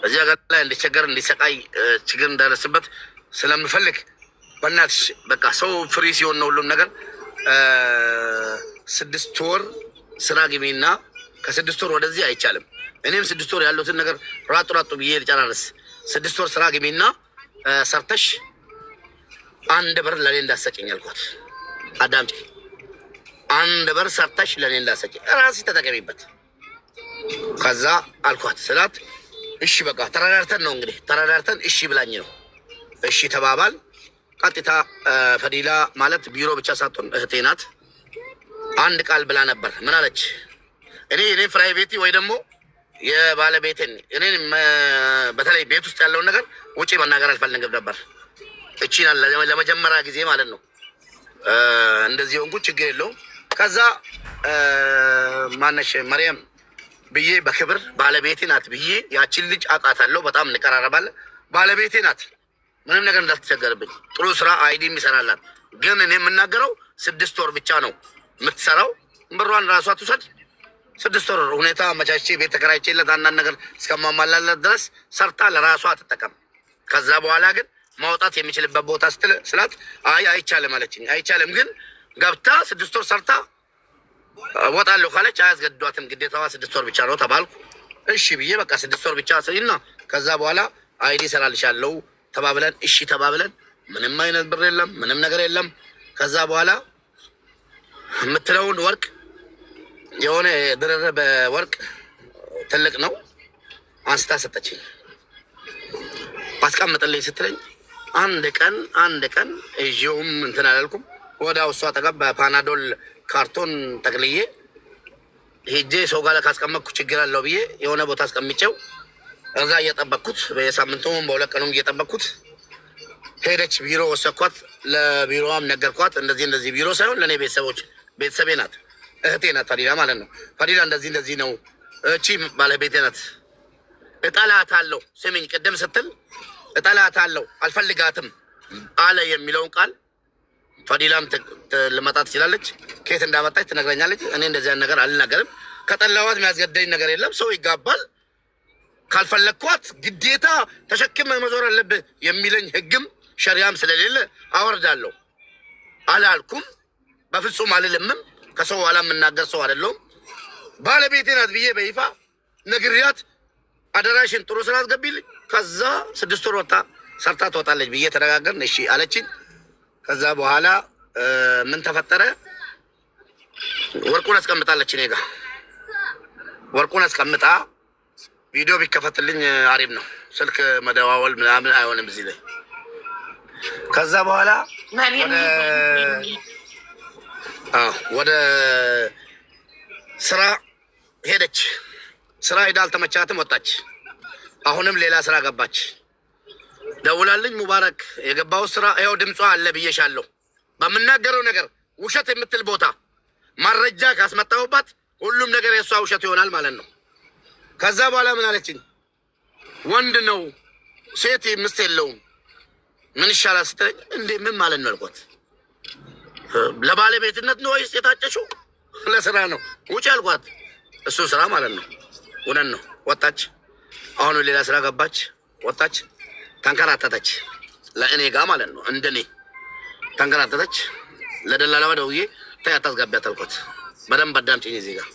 እዚህ ሀገር ላይ እንዲቸገር እንዲሰቃይ ችግር እንዳደርስበት ስለምፈልግ በእናትሽ በቃ ሰው free ሲሆን ነው ሁሉም ነገር። 6 ወር ስራ ግቢና ከ6 ወር ወደዚህ አይቻልም። እኔም 6 ወር ያሉትን ነገር ራጡ ራጡ ብዬ ልጨራርስ። 6 ወር ስራ ግቢና ሰርተሽ አንድ ብር ለእኔ እንዳሰጭኝ አልኳት። አዳምጪ፣ አንድ ብር ሰርተሽ ለእኔ እንዳሰጭኝ ራስሽ ተጠቀሚበት። ከዛ አልኳት ስላት እሺ በቃ ተረዳርተን ነው እንግዲህ ተረዳርተን እሺ ብላኝ ነው እሺ ተባባል። ቀጥታ ፈዲላ ማለት ቢሮ ብቻ ሳትሆን እህቴ ናት። አንድ ቃል ብላ ነበር። ምን አለች? እኔ private ወይ ደግሞ የባለቤቴን እኔን በተለይ ቤት ውስጥ ያለውን ነገር ውጪ መናገር አልፈልግም ነበር። እቺ ለመጀመሪያ ጊዜ ማለት ነው እንደዚህ ሆንኩ። ችግር የለውም። ከዛ ማነሽ መርያም ብዬ በክብር ባለቤቴ ናት ብዬ ያችን ልጅ አውቃታለሁ። በጣም እንቀራረባለን። ባለቤቴ ናት። ምንም ነገር እንዳትቸገርብኝ። ጥሩ ስራ ID ይሰራላት። ግን እኔ የምናገረው 6 ወር ብቻ ነው የምትሰራው። ብሯን ራሷ ትውሰድ። 6 ወር ሁኔታ አመቻችቼ ቤት ተከራይቼለት አንዳንድ ነገር እስከማሟላለት ድረስ ሰርታ ለራሷ ትጠቀም። ከዛ በኋላ ግን ማውጣት የሚችልበት ቦታ ስትል ስላት አይ አይቻልም አለችኝ። አይቻልም ግን ገብታ 6 ወር ሰርታ ወጣለሁ ካለች አያስገድዷትም። ግዴታዋ 6 ወር ብቻ ነው ተባልኩ። እሺ ብዬ በቃ 6 ወር ብቻ ስሪና ከዛ በኋላ ID እሰራልሻለሁ ተባብለን እሺ ተባብለን፣ ምንም አይነት ብር የለም፣ ምንም ነገር የለም። ከዛ በኋላ የምትለውን ወርቅ የሆነ ድርብ ወርቅ ትልቅ ነው አንስታ ሰጠችኝ። አስቀምጥልኝ ስትለኝ አንድ ቀን አንድ ቀን እዥውም እንትን አላልኩም። ወዲያው እሷ አጠገብ በፓናዶል ካርቶን ጠቅልዬ ሄጄ ሰው ጋር ካስቀመጥኩ ችግር አለው ብዬ የሆነ ቦታ አስቀምጬው እዛ እየጠበቅኩት በየሳምንቱም በ2 ቀኑም እየጠበቅኩት ሄደች። ቢሮ ወሰድኳት። ለቢሮዋም ነገርኳት። እንደዚህ እንደዚህ ቢሮ ሳይሆን ለእኔ ቤተሰቦች ቤተሰቤ ናት እህቴ ናት ፈዲላ ማለት ነው። ፈዲላ እንደዚህ እንደዚህ ነው እቺ ባለቤቴ ናት። እጠላታለሁ። ስሚኝ፣ ቅድም ስትል እጠላታለሁ አልፈልጋትም አለ የሚለውን ቃል ፈዲላም ልመጣ ትችላለች። ከየት እንዳመጣች ትነግረኛለች። እኔ እንደዚህ አይነት ነገር አልናገርም። ከጠላኋት የሚያስገድደኝ ነገር የለም። ሰው ይጋባል። ካልፈለግኳት ግዴታ ተሸክመ መዞር አለብህ የሚለኝ ህግም ሸሪያም ስለሌለ አወርዳለሁ አላልኩም። በፍጹም አልልምም። ከሰው ኋላ የምናገር ሰው አይደለሁም። ባለቤቴ ናት ብዬ በይፋ ነግሪያት አደራሽን ጥሩ ስራ አስገቢልኝ፣ ከዛ 6 ወር ወጣ ሰርታ ትወጣለች ብዬ ተነጋገርን። እሺ አለችኝ። ከዛ በኋላ ምን ተፈጠረ? ወርቁን አስቀምጣለች እኔ ጋ ወርቁን አስቀምጣ ቪዲዮ ቢከፈትልኝ አሪፍ ነው። ስልክ መደዋወል ምናምን አይሆንም እዚህ ላይ። ከዛ በኋላ ወደ ስራ ሄደች። ስራ ሄዳ አልተመቻትም፣ ወጣች። አሁንም ሌላ ስራ ገባች። ደውላልኝ ሙባረክ የገባው ስራ ይኸው ድምጿ አለ ብዬሻለሁ። በምናገረው ነገር ውሸት የምትል ቦታ መረጃ ካስመጣሁባት ሁሉም ነገር የእሷ ውሸት ይሆናል ማለት ነው። ከዛ በኋላ ምን አለችኝ? ወንድ ነው ሴት ምስት የለውም ምን ይሻላል ስትለኝ፣ እንዴ ምን ማለት ነው አልኳት። ለባለቤትነት ነው ወይስ የታጨሽው ለስራ ነው? ውጭ አልኳት። እሱ ስራ ማለት ነው። እውነት ነው። ወጣች። አሁን ሌላ ስራ ገባች፣ ወጣች፣ ተንከራተተች። ለእኔ ጋ ማለት ነው እንደኔ ተንከራተተች። ለደላላዋ ደውዬ ተይ አታስገቢያት አልኳት። በደንብ አዳምጪኝ። እዚህ ጋር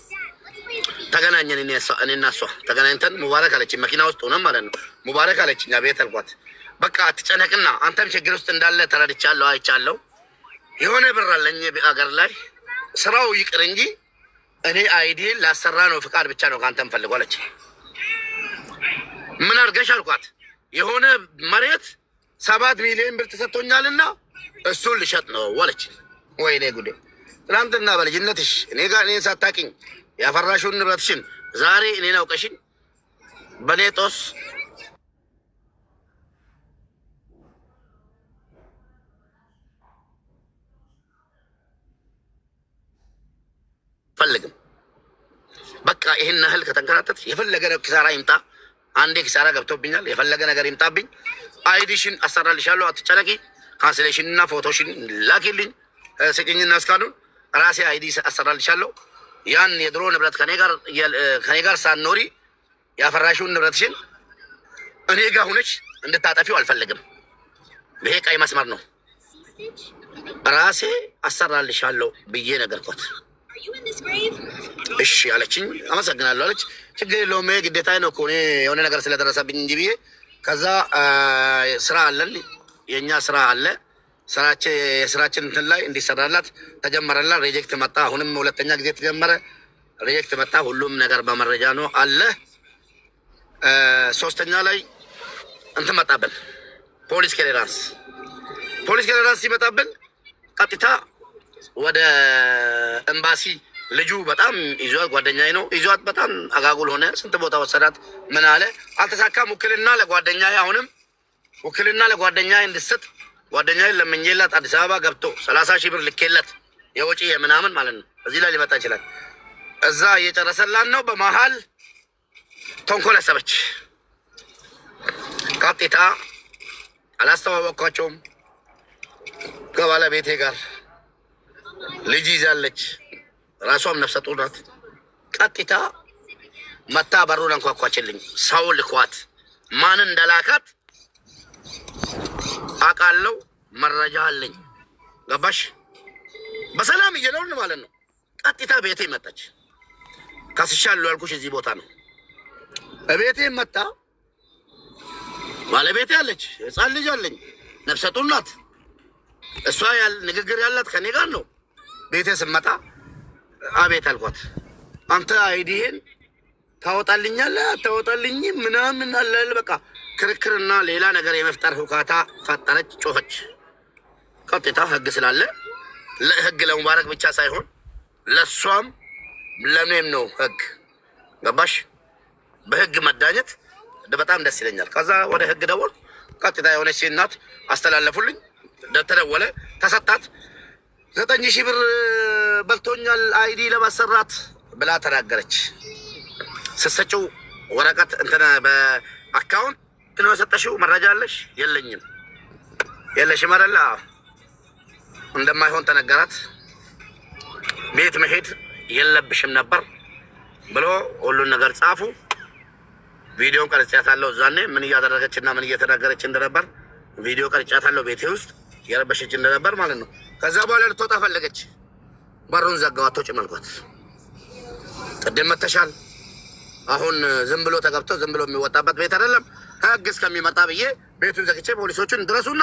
ተገናኘን፣ እኔና እሷ ተገናኝተን ሙባረክ አለችኝ። መኪና ውስጥ ሆነን ማለት ነው። ሙባረክ አለችኝ። አቤት አልኳት። በቃ አትጨነቅና አንተም ችግር ውስጥ እንዳለ ተረድቻለሁ፣ አይቻለሁ። የሆነ ብር አለኝ አገር ላይ ስራው ይቅር እንጂ እኔ ID ላሰራ ነው ፍቃድ ብቻ ነው ከአንተ የምፈልገው አለች። ምን አድርገሽ አልኳት። የሆነ መሬት 7 ሚሊዮን ብር ተሰጥቶኛልና እሱን ልሸጥ ነው አለች። ወይኔ ጉዴ! ትናንትና በልጅነትሽ እኔ ጋር እኔን ሳታውቂኝ ያፈራሽውን ንብረትሽን ዛሬ እኔን አውቀሽኝ በእኔ ጦስ ፈልግም። በቃ ይህን ያህል ከተንከራተት የፈለገ ኪሳራ ይምጣ። አንዴ ኪሳራ ገብቶብኛል። የፈለገ ነገር ይምጣብኝ። ID ሽን አሰራልሻለሁ፣ አትጨነቂ። cancellation እና ፎቶሽን ላኪልኝ፣ ስጭኝና እስካሁን ራሴ ID አሰራልሻለሁ። ያን የድሮ ንብረት ከኔ ጋር ሳትኖሪ ያፈራሽውን ንብረትሽን እኔ ጋር ሁነች እንድታጠፊው አልፈልግም። ይሄ ቀይ መስመር ነው። ራሴ አሰራልሻለሁ ብዬ ነገርኳት። እሺ አለችኝ። አመሰግናለሁ አለች። ችግር የለውም ይሄ ግዴታ ነው እኮ እኔ የሆነ ነገር ስለደረሰብኝ እንጂ ብዬ ከዛ ስራ አለን የእኛ ስራ አለ የስራችን እንትን ላይ እንዲሰራላት ተጀመረላት። reject መጣ። አሁንም ሁለተኛ ጊዜ ተጀመረ፣ reject መጣ። ሁሉም ነገር በመረጃ ነው አለ። ሶስተኛ ላይ እንትን መጣብን፣ police clearance። Police clearance ሲመጣብን ቀጥታ ወደ ኤምባሲ ልጁ በጣም ይዟት፣ ጓደኛዬ ነው ይዟት፣ በጣም አጋጉል ሆነ። ስንት ቦታ ወሰዳት፣ ምን አለ አልተሳካም። ውክልና ለጓደኛዬ አሁንም ውክልና ለጓደኛዬ እንድሰጥ ጓደኛዬን ለምኜላት አዲስ አበባ ገብቶ 30,000 ብር ልኬለት የወጪ የምናምን ማለት ነው። እዚህ ላይ ሊመጣ ይችላል። እዛ እየጨረሰላት ነው። በመሀል ተንኮል አሰበች። ቀጥታ አላስተዋወቅኳቸውም ከባለቤቴ ጋር ልጅ ይዛለች። ራሷም ነፍሰ ጡር ናት። ቀጥታ መታ በሩን አንኳኳችልኝ። ሰው ልኳት ማን እንደላካት አውቃለሁ፣ መረጃ አለኝ። ገባሽ? በሰላም እየኖርን ማለት ነው። ቀጥታ ቤቴ መጣች። ከስሻለሁ ያልኩሽ እዚህ ቦታ ነው። ቤቴ መጣ። ባለቤቴ አለች፣ ህፃን ልጅ አለኝ፣ ነፍሰ ጡር ናት። እሷ ንግግር ያላት ከኔ ጋር ነው። ቤቴ ስመጣ አቤት አልኳት። አንተ ID ህን ታወጣልኛለህ አታወጣልኝም ምናምን አለ። በቃ ክርክርና ሌላ ነገር የመፍጠር ሁካታ ፈጠረች፣ ጮኸች። ቀጥታ ህግ ስላለ ህግ ለሙባረክ ብቻ ሳይሆን ለእሷም ለእኔም ነው ህግ። ገባሽ? በህግ መዳኘት በጣም ደስ ይለኛል። ከዛ ወደ ህግ ደወል። ቀጥታ የሆነች ሴት ናት አስተላለፉልኝ። ተደወለ፣ ተሰጣት። 9,000 ብር በልቶኛል ID ለማሰራት ብላ ተናገረች። ስትሰጪው ወረቀት እንትን በ account ነው የሰጠሽው? መረጃ አለሽ? የለኝም። የለሽም አይደለ? እንደማይሆን ተነገራት። ቤት መሄድ የለብሽም ነበር ብሎ ሁሉን ነገር ጻፉ። ቪዲዮን ቀርጫታለሁ። እዛኔ ምን እያደረገች እና ምን እየተናገረች እንደነበር ቪዲዮ ቀርጫታለሁ። ቤቴ ውስጥ የረበሸች እንደነበር ማለት ነው። ከዛ በኋላ ልትወጣ ፈለገች። በሩን ዘጋው። አትወጪም አልኳት። ቅድም መተሻል። አሁን ዝም ብሎ ተገብቶ ዝም ብሎ የሚወጣበት ቤት አይደለም። ህግ እስከሚመጣ ብዬ ቤቱን ዘግቼ ፖሊሶቹን ድረሱና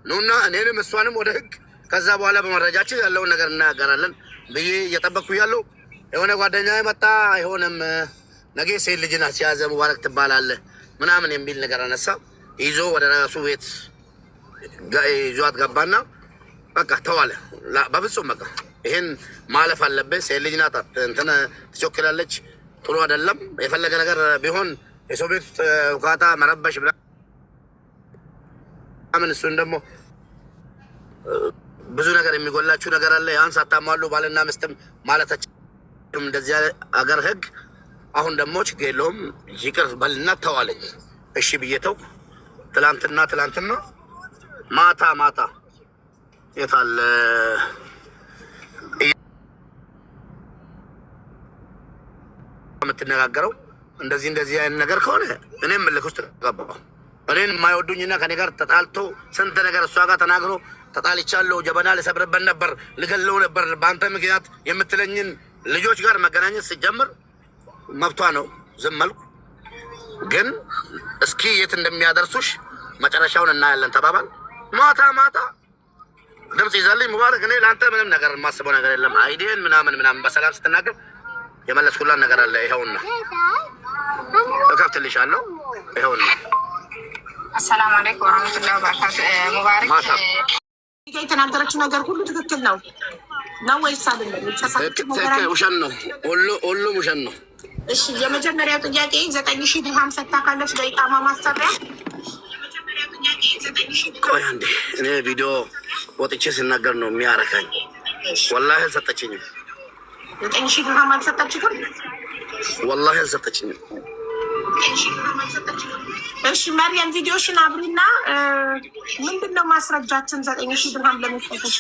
ኑና እኔንም እሷንም ወደ ህግ፣ ከዛ በኋላ በመረጃችን ያለውን ነገር እናገራለን ብዬ እየጠበቅኩ ያለው የሆነ ጓደኛ መጣ። አይሆንም ነገ ሴት ልጅን አስያዘ ሙባረክ ትባላለህ ምናምን የሚል ነገር አነሳ። ይዞ ወደ ራሱ ቤት ይዟት ገባና በቃ ተዋለ። በፍጹም በቃ ይሄን ማለፍ አለብህ። ሴት ልጅ ናት፣ እንትን ትቾክላለች፣ ጥሩ አይደለም። የፈለገ ነገር ቢሆን የሰው ቤት ውስጥ ውካታ መረበሽ ምናምን፣ እሱን ደግሞ ብዙ ነገር የሚጎላችሁ ነገር አለ። ያን ሳታሟሉ ባልና ምስትም ማለታችን እንደዚህ አገር ህግ። አሁን ደግሞ ችግር የለውም ይቅር በልና ተዋለኝ። እሺ ብዬ ተውኩ። ትላንትና ማታ ማታ የታለ የምትነጋገረው እንደዚህ እንደዚህ አይነት ነገር ከሆነ እኔም እልክ ውስጥ ገባሁ። እኔን የማይወዱኝና ከኔ ጋር ተጣልቶ ስንት ነገር እሷ ጋር ተናግሮ ተጣልቻለሁ፣ ጀበና ልሰብርበት ነበር፣ ልገለው ነበር በአንተ ምክንያት የምትለኝን ልጆች ጋር መገናኘት ሲጀምር መብቷ ነው። ዝም አልኩ። ግን እስኪ የት እንደሚያደርሱሽ መጨረሻውን እናያለን ተባባል። ማታ ማታ ድምፅ ይዛልኝ ሙባረክ፣ እኔ ለአንተ ምንም ነገር የማስበው ነገር የለም። ID ን ምናምን ምናምን በሰላም ስትናገር የመለስኩላን ነገር አለ። ይኸውና እከፍትልሻለሁ። ይኸውና አሰላሙ አለይኩም ወረህመቱላሂ ወበረካቱ። ሙባረክ የተናገረችው ነገር ሁሉ ትክክል ነው ነው ወይስ አይደለም? ውሸት ነው፣ ሁሉም ውሸት ነው። እሺ የመጀመሪያው ጥያቄ 9,000 ድርሃም ሰጥታ ካለች በኢቃማ ማሰሪያ። ቆይ አንዴ፣ እኔ ቪዲዮ ወጥቼ ስናገር ነው የሚያረካኝ። ወላሂ አልሰጠችኝም። 9,000 ድርሃም አልሰጠችም። ወላሂ አልሰጠችኝም። እሺ መርያም ቪዲዮሽን አብሪና፣ ምንድን ነው ማስረጃችን 9,000 ድርሃም ለመስጠትሽ?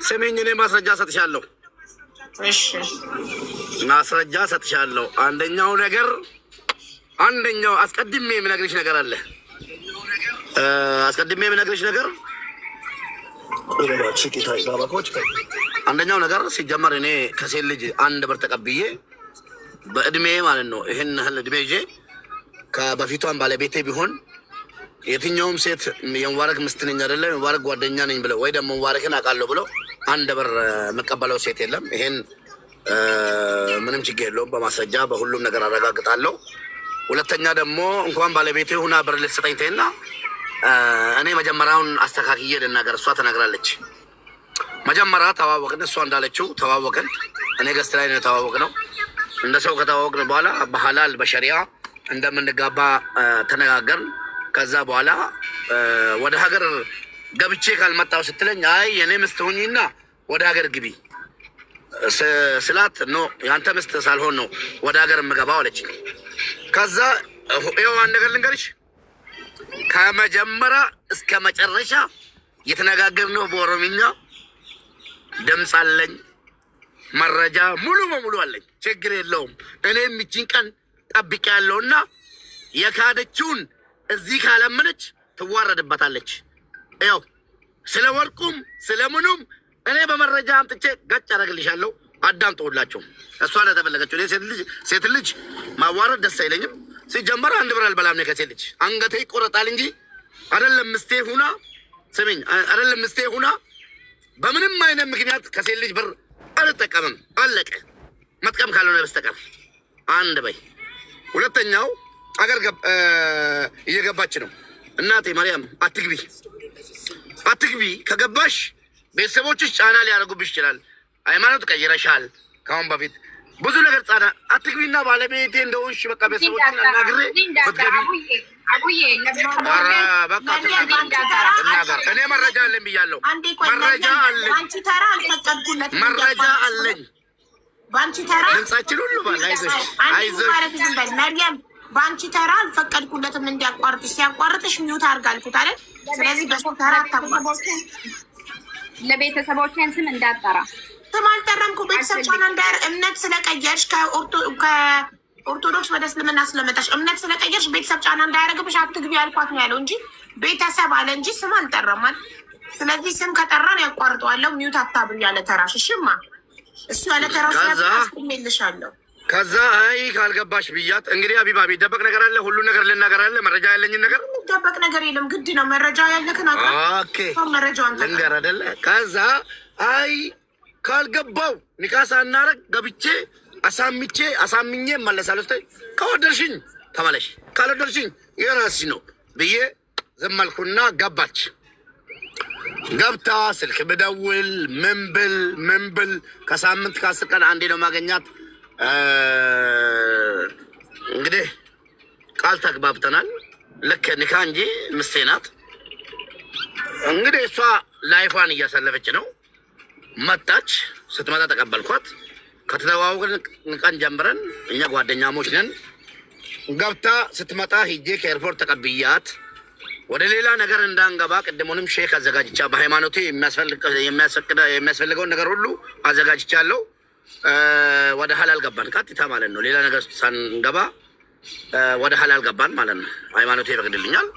ስሚኝ፣ እኔ ማስረጃ ሰጥሻለሁ። እሺ ማስረጃ ሰጥሻለሁ። አንደኛው ነገር አንደኛው አስቀድሜ የምነግርሽ ነገር አለ። አስቀድሜ የምነግርሽ ነገር አንደኛው ነገር ሲጀመር እኔ ከሴት ልጅ አንድ ብር ተቀብዬ በእድሜ ማለት ነው ይህን ያህል እድሜ ይዤ ከበፊቷን ባለቤቴ ቢሆን የትኛውም ሴት የሙባረክ ምስት ነኝ አይደለም የሙባረክ ጓደኛ ነኝ ብለው ወይ ደግሞ ሙባረክን አውቃለሁ ብለው አንድ ብር የምቀበለው ሴት የለም። ይሄን ምንም ችግር የለውም፣ በማስረጃ በሁሉም ነገር አረጋግጣለሁ። ሁለተኛ ደግሞ እንኳን ባለቤቴ ሁና ብር ልትሰጠኝ ተይና እኔ መጀመሪያውን አስተካክዬ ልናገር። እሷ ተናግራለች። መጀመሪያ ተዋወቅን፣ እሷ እንዳለችው ተዋወቅን። እኔ guest ላይ ነው የተዋወቅነው። እንደ ሰው ከተዋወቅን በኋላ በሀላል በሸሪያ እንደምንጋባ ተነጋገርን። ከዛ በኋላ ወደ ሀገር ገብቼ ካልመጣሁ ስትለኝ አይ የኔ ምስት ሁኚና ወደ ሀገር ግቢ ስላት no የአንተ ምስት ሳልሆን ነው ወደ ሀገር የምገባው አለች። ከዛ ይኸው አንድ ነገር ልንገርሽ፣ ከመጀመሪያ እስከ መጨረሻ የተነጋገርነው በኦሮምኛ ድምፅ አለኝ፣ መረጃ ሙሉ በሙሉ አለኝ። ችግር የለውም። እኔም ይህችን ቀን ጠብቄ ያለውና የካደችውን እዚህ ካለመነች ትዋረድበታለች። ያው ስለ ወርቁም ስለ ምኑም እኔ በመረጃ አምጥቼ ገጭ አደርግልሻለሁ። አዳምጠውላቸው። እሷ ለተፈለገችው እኔ ሴት ልጅ ማዋረድ ደስ አይለኝም። ሲጀመር አንድ ብር አልበላም እኔ ከሴት ልጅ አንገቴ ይቆረጣል እንጂ አይደለም ምስቴ ሁና ስሚኝ፣ አይደለም ምስቴ ሁና በምንም አይነት ምክንያት ከሴት ልጅ ብር አልጠቀምም። አለቀ። መጥቀም ካልሆነ በስተቀር አንድ በይ። ሁለተኛው አገር እየገባች ነው። እናቴ ማርያም አትግቢ፣ አትግቢ። ከገባሽ ቤተሰቦችሽ ጫና ሊያደርጉብሽ ይችላል። ሃይማኖት ቀይረሻል። ከአሁን በፊት ብዙ ነገር ጫና አትግቢና ባለቤቴ እንደሆንሽ በቃ ቤተሰቦችን አናግሬ ብትገቢ በቃ ትናገር። እኔ መረጃ አለኝ ብያለሁ። መረጃ አለኝ፣ መረጃ አለኝ። ድምጻችን ሁሉ ባል አይዞሽ፣ አይዞሽ መርያም በአንቺ ተራ አልፈቀድኩለትም እንዲያቋርጥሽ። ሲያቋርጥሽ mute አድርግ አልኩት አይደል? ስለዚህ በሱ ተራ አታቋርጥ። ለቤተሰቦችን ስም እንዳጠራ ስም አልጠራም እኮ ቤተሰብ ጫና እንዳያር እምነት ስለቀየርሽ ከኦርቶዶክስ ወደ እስልምና ስለመጣሽ እምነት ስለቀየርሽ ቤተሰብ ጫና እንዳያደርግብሽ አትግቢ አልኳት ነው ያለው እንጂ ቤተሰብ አለ እንጂ ስም አልጠራም አይደል? ስለዚህ ስም ከጠራን ያቋርጠዋለሁ። mute አታብሪ ያለ ተራሽ። እሽማ እሱ ያለ ተራሽ ያስቆሜልሻለሁ። ከዛ አይ ካልገባሽ ብያት እንግዲህ አቢባ የሚደበቅ ነገር አለ፣ ሁሉ ነገር ልናገር አለ። መረጃ ያለኝን ነገር የሚደበቅ ነገር የለም፣ ግድ ነው። መረጃ ያለክን መረጃዋን ልንገር አይደለ? ከዛ አይ ካልገባው ኒካ ሳናረግ ገብቼ አሳምቼ አሳምኜ እመለሳለሁ ስትለኝ ከወደድሽኝ ተመለሽ፣ ካልወደድሽኝ የራስሽ ነው ብዬ ዝም አልኩና ገባች። ገብታ ስልክ ብደውል ምን ብል ምን ብል ከሳምንት ከ10 ቀን አንዴ ነው ማገኛት። እንግዲህ ቃል ተግባብተናል። ልክ ኒካ እንጂ ምስቴ ናት። እንግዲህ እሷ life ዋን እያሳለፈች ነው። መጣች። ስትመጣ ተቀበልኳት። ከተተዋወቅን ቀን ጀምረን እኛ ጓደኛሞች ነን። ገብታ ስትመጣ ሂጄ ከኤርፖርት ተቀብያት ወደ ሌላ ነገር እንዳንገባ ቅድሙንም ሼክ አዘጋጅቻ በሃይማኖቴ የሚያስፈልገውን ነገር ሁሉ አዘጋጅቻለሁ። ወደ ሀላል ገባን ቀጥታ ማለት ነው። ሌላ ነገር ሳንገባ ወደ ሀላል ገባን ማለት ነው። ሃይማኖቴ ይፈቅድልኛል።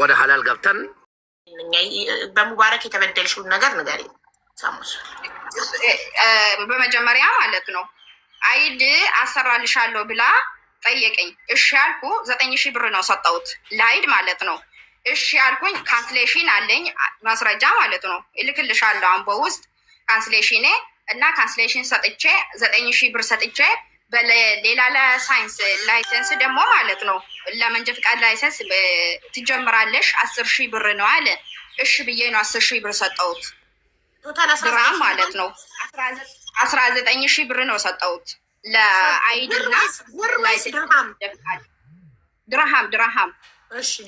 ወደ ሀላል ገብተን በሙባረክ የተበደልሽውን ነገር ንገሪኝ። በመጀመሪያ ማለት ነው ID አሰራልሻለሁ ብላ ጠየቀኝ። እሺ ያልኩ 9,000 ብር ነው ሰጠሁት ለ ID ማለት ነው። እሺ ያልኩኝ cancellation አለኝ ማስረጃ ማለት ነው እልክልሻለሁ አሁን በውስጥ cancellation ኔ እና cancellation ሰጥቼ 9,000 ብር ሰጥቼ በሌላ ለሳይንስ license ደግሞ ማለት ነው ለመንጃ ፍቃድ license ትጀምራለሽ 10,000 ብር ነው አለ። እሺ ብዬ ነው 10,000 ብር ሰጠሁት። ድራም ማለት ነው 19,000 ብር ነው ሰጠሁት ለ ID እና ድርሃም ድርሃም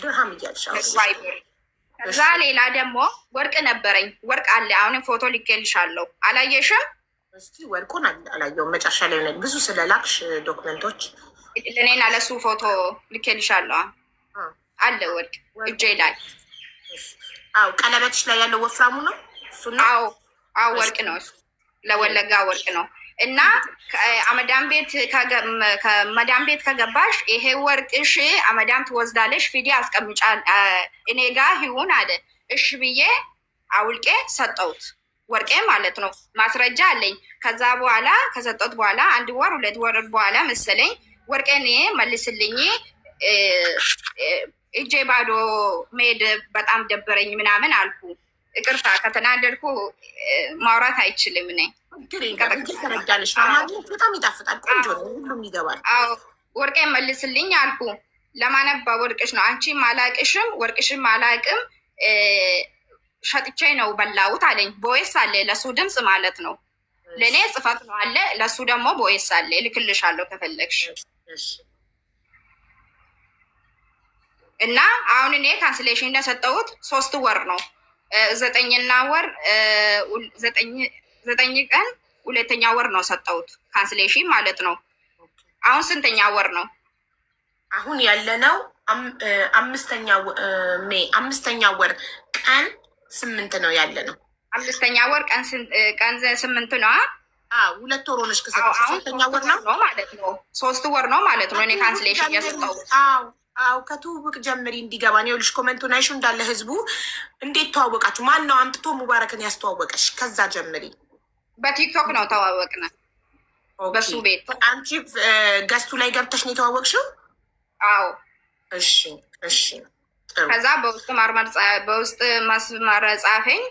ድርሃም እያልሽ። ከዛ ሌላ ደግሞ ወርቅ ነበረኝ፣ ወርቅ አለ። አሁንም ፎቶ ልኬልሻለሁ፣ አላየሽም? እስቲ ወርቁን አላየሁም። መጨረሻ ላይ ሆነ ብዙ ስለላክሽ document ኦች ለእኔና ለሱ ፎቶ ልኬልሻለሁ። አለ ወርቅ እጄ ላይ። አዎ፣ ቀለበትሽ ላይ ያለው ወፍራሙ ነው እሱ ነው። አዎ አዎ፣ ወርቅ ነው እሱ፣ ለወለጋ ወርቅ ነው። እና ከመዳም ቤት ከገባሽ ይሄ ወርቅሽ አመዳም ትወስዳለሽ፣ ፊዲ አስቀምጫ እኔ ጋ ይሁን አለ። እሺ ብዬ አውልቄ ሰጠሁት፣ ወርቄ ማለት ነው። ማስረጃ አለኝ። ከዛ በኋላ ከሰጠሁት በኋላ 1 ወር 2 ወር በኋላ መሰለኝ ወርቄን መልስልኝ፣ እጄ ባዶ መሄድ በጣም ደበረኝ ምናምን አልኩ። ይቅርታ ከተናደድኩ ማውራት አይችልም ነኝ። በጣም ይጣፍጣል። ቆንጆ ነው፣ ሁሉም ይገባል። አዎ ወርቄ መልስልኝ አልኩ። ለማነባ ወርቅሽ ነው አንቺም አላቅሽም ወርቅሽም አላቅም ሸጥቼ ነው በላሁት አለኝ። voice አለ ለሱ ድምፅ ማለት ነው። ለእኔ ጽፈት ነው አለ፣ ለሱ ደግሞ voice አለ። እልክልሻለሁ ከፈለግሽ። እና አሁን እኔ cancellation እንደሰጠሁት 3 ወር ነው 9 ወር 9 ቀን 2ኛ ወር ነው ሰጠሁት cancellation ማለት ነው። አሁን ስንተኛ ወር ነው? አሁን ያለነው 5ኛ ወር ቀን 8 ነው ያለነው። 5ኛ ወር ቀን 8 ነው። አዎ 2 ወር ሆነሽ ከሰጠሽ 3ኛ ወር ነው ማለት ነው። 3 ወር ነው ማለት ነው እኔ cancellation የሰጠሁት። አዎ አዎ፣ ከትውውቅ ጀምሪ እንዲገባ ነው። ይኸውልሽ comment ኡን አይሹ እንዳለ ህዝቡ እንዴት ተዋወቃችሁ? ማን ነው አምጥቶ ሙባረክን ያስተዋወቀሽ? ከዛ ጀምሪ። በቲክቶክ ነው ተዋወቅነ፣ በሱ ቤት። አንቺ guest ኡ ላይ ገብተሽ ነው የተዋወቅሽው? አዎ። እሺ እሺ። ከዛ በውስጥ መስመር ጻፈኝ።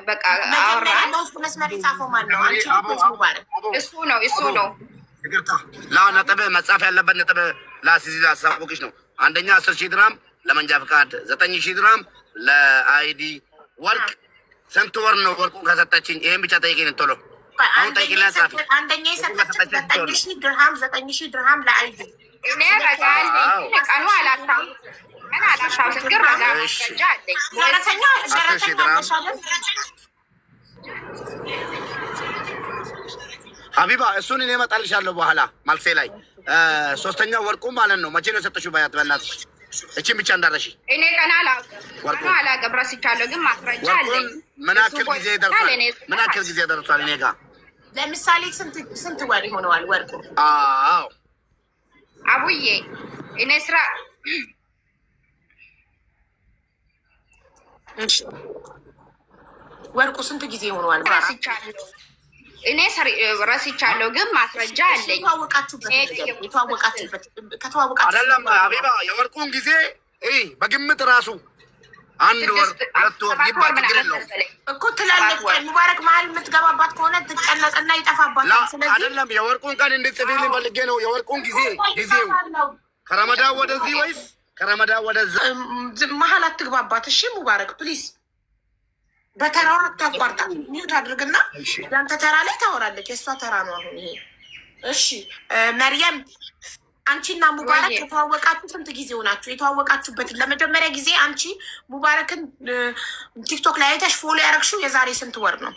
በቃ አወራን። በውስጥ መስመር የጻፈው ማን ነው? አንቺ ወይስ ሙባረክ? እሱ ነው እሱ ነው። ይቅርታ ነጥብ መጻፍ ያለበት ነጥብ ላስይዝ ላሳውቅሽ ነው። አንደኛ 10,000 ድራም ለመንጃ ፍቃድ፣ 9,000 ድራም ለ ID። ወርቅ ስንት ወር ነው ወርቁን ከሰጠችኝ? ይሄን ብቻ ጠይቂኝ ቶሎ። አሁን ጠይቂኝ። አንደኛ የሰጠችኝ 9,000 ድርሃም፣ 9,000 ድርሃም ለ ID። እኔ ረጋ አለኝ። ቀኑ አላስታውስም፣ ግን ረጋ ማስረጃ አለኝ። ደረሰኛ ሀቢባ እሱን እኔ እመጣልሻለሁ በኋላ ማልሴ ላይ። 3ኛ ወርቁ ማለት ነው። መቼ ነው የሰጠሽው? ባያት በእናትሽ እቺን ብቻ እንዳረሺ። እኔ ቀን አላውቅም፣ ረስቻለሁ፣ ግን ማስረጃ አለኝ። ምን ያክል ጊዜ ደርሷል? ምን ያክል ጊዜ ደርሷል? እኔ ጋር ለምሳሌ ስንት ወር ይሆነዋል ወርቁ? አዎ አቡዬ እኔ ስራ ወርቁ ስንት ጊዜ ይሆነዋል? ረስቻለሁ እኔ ረስቻለሁ፣ ግን ማስረጃ አለኝ። የተዋወቃችሁበት አይደለም ሀቢባ፣ የወርቁን ጊዜ በግምት ራሱ 1 ወር 2 ወር ይባል ችግር የለውም እኮ ትላለች። ሙባረክ መሀል የምትገባባት ከሆነ ትጨነቅና ይጠፋባታል። ስለዚህ አይደለም የወርቁን ቀን እንድትጽፊልኝ ፈልጌ ነው። የወርቁን ጊዜ ጊዜው ከረመዳን ወደዚህ ወይስ ከረመዳን ወደዛ? መሀል አትግባባት። እሺ ሙባረክ please፣ በተራዋ አታቋርጣት። mute አድርግና ያንተ ተራ ላይ ታወራለች። የእሷ ተራ ነው አሁን ይሄ። እሺ መርየም፣ አንቺና ሙባረክ የተዋወቃችሁ ስንት ጊዜ ሆናችሁ? የተዋወቃችሁበትን ለመጀመሪያ ጊዜ አንቺ ሙባረክን ቲክቶክ ላይ አይተሽ follow ያደረግሽው የዛሬ ስንት ወር ነው?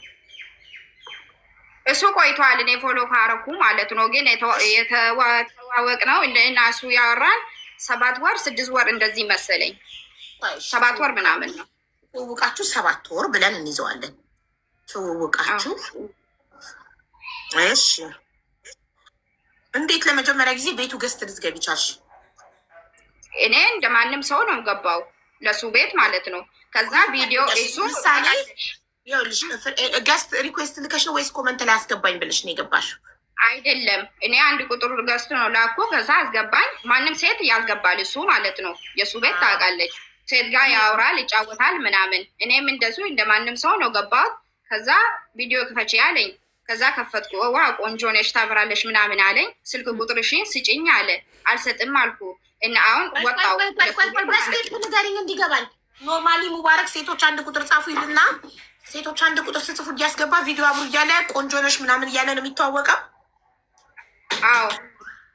እሱ ቆይቷል። እኔ follow ካረኩ ማለት ነው። ግን የተዋወቅ ነው እና እሱ ያወራን 7 ወር 6 ወር እንደዚህ መሰለኝ፣ 7 ወር ምናምን ነው። ትውውቃችሁ 7 ወር ብለን እንይዘዋለን። ትውውቃችሁ። እሺ፣ እንዴት ለመጀመሪያ ጊዜ ቤቱ guest ልትገቢ ቻልሽ? እኔ እንደማንም ሰው ነው ገባው ለሱ ቤት ማለት ነው። ከዛ ቪዲዮ እሱ ምሳሌ ይኸውልሽ፣ guest request ልከሽ ነው ወይስ comment ላይ አስገባኝ ብለሽ ነው የገባሽው? አይደለም፣ እኔ አንድ ቁጥር guest ነው ላኩ። ከዛ አስገባኝ። ማንም ሴት ያስገባል እሱ ማለት ነው። የእሱ ቤት ታውቃለች። ሴት ጋር ያወራል፣ ይጫወታል ምናምን። እኔም እንደሱ እንደማንም ሰው ነው ገባሁት። ከዛ ቪዲዮ ክፈች አለኝ። ከዛ ከፈትኩ። ዋ ቆንጆ ነሽ ታምራለሽ ምናምን አለኝ። ስልክ ቁጥርሽን ስጭኝ አለ። አልሰጥም አልኩ እና አሁን ወጣው። በ step ንገሪኝ እንዲገባኝ። Normally ሙባረክ ሴቶች አንድ ቁጥር ጻፉ ይልና ሴቶች አንድ ቁጥር ስጽፉ እያስገባ ቪዲዮ አብሩ እያለ ቆንጆ ነሽ ምናምን እያለ ነው የሚተዋወቀው። አዎ።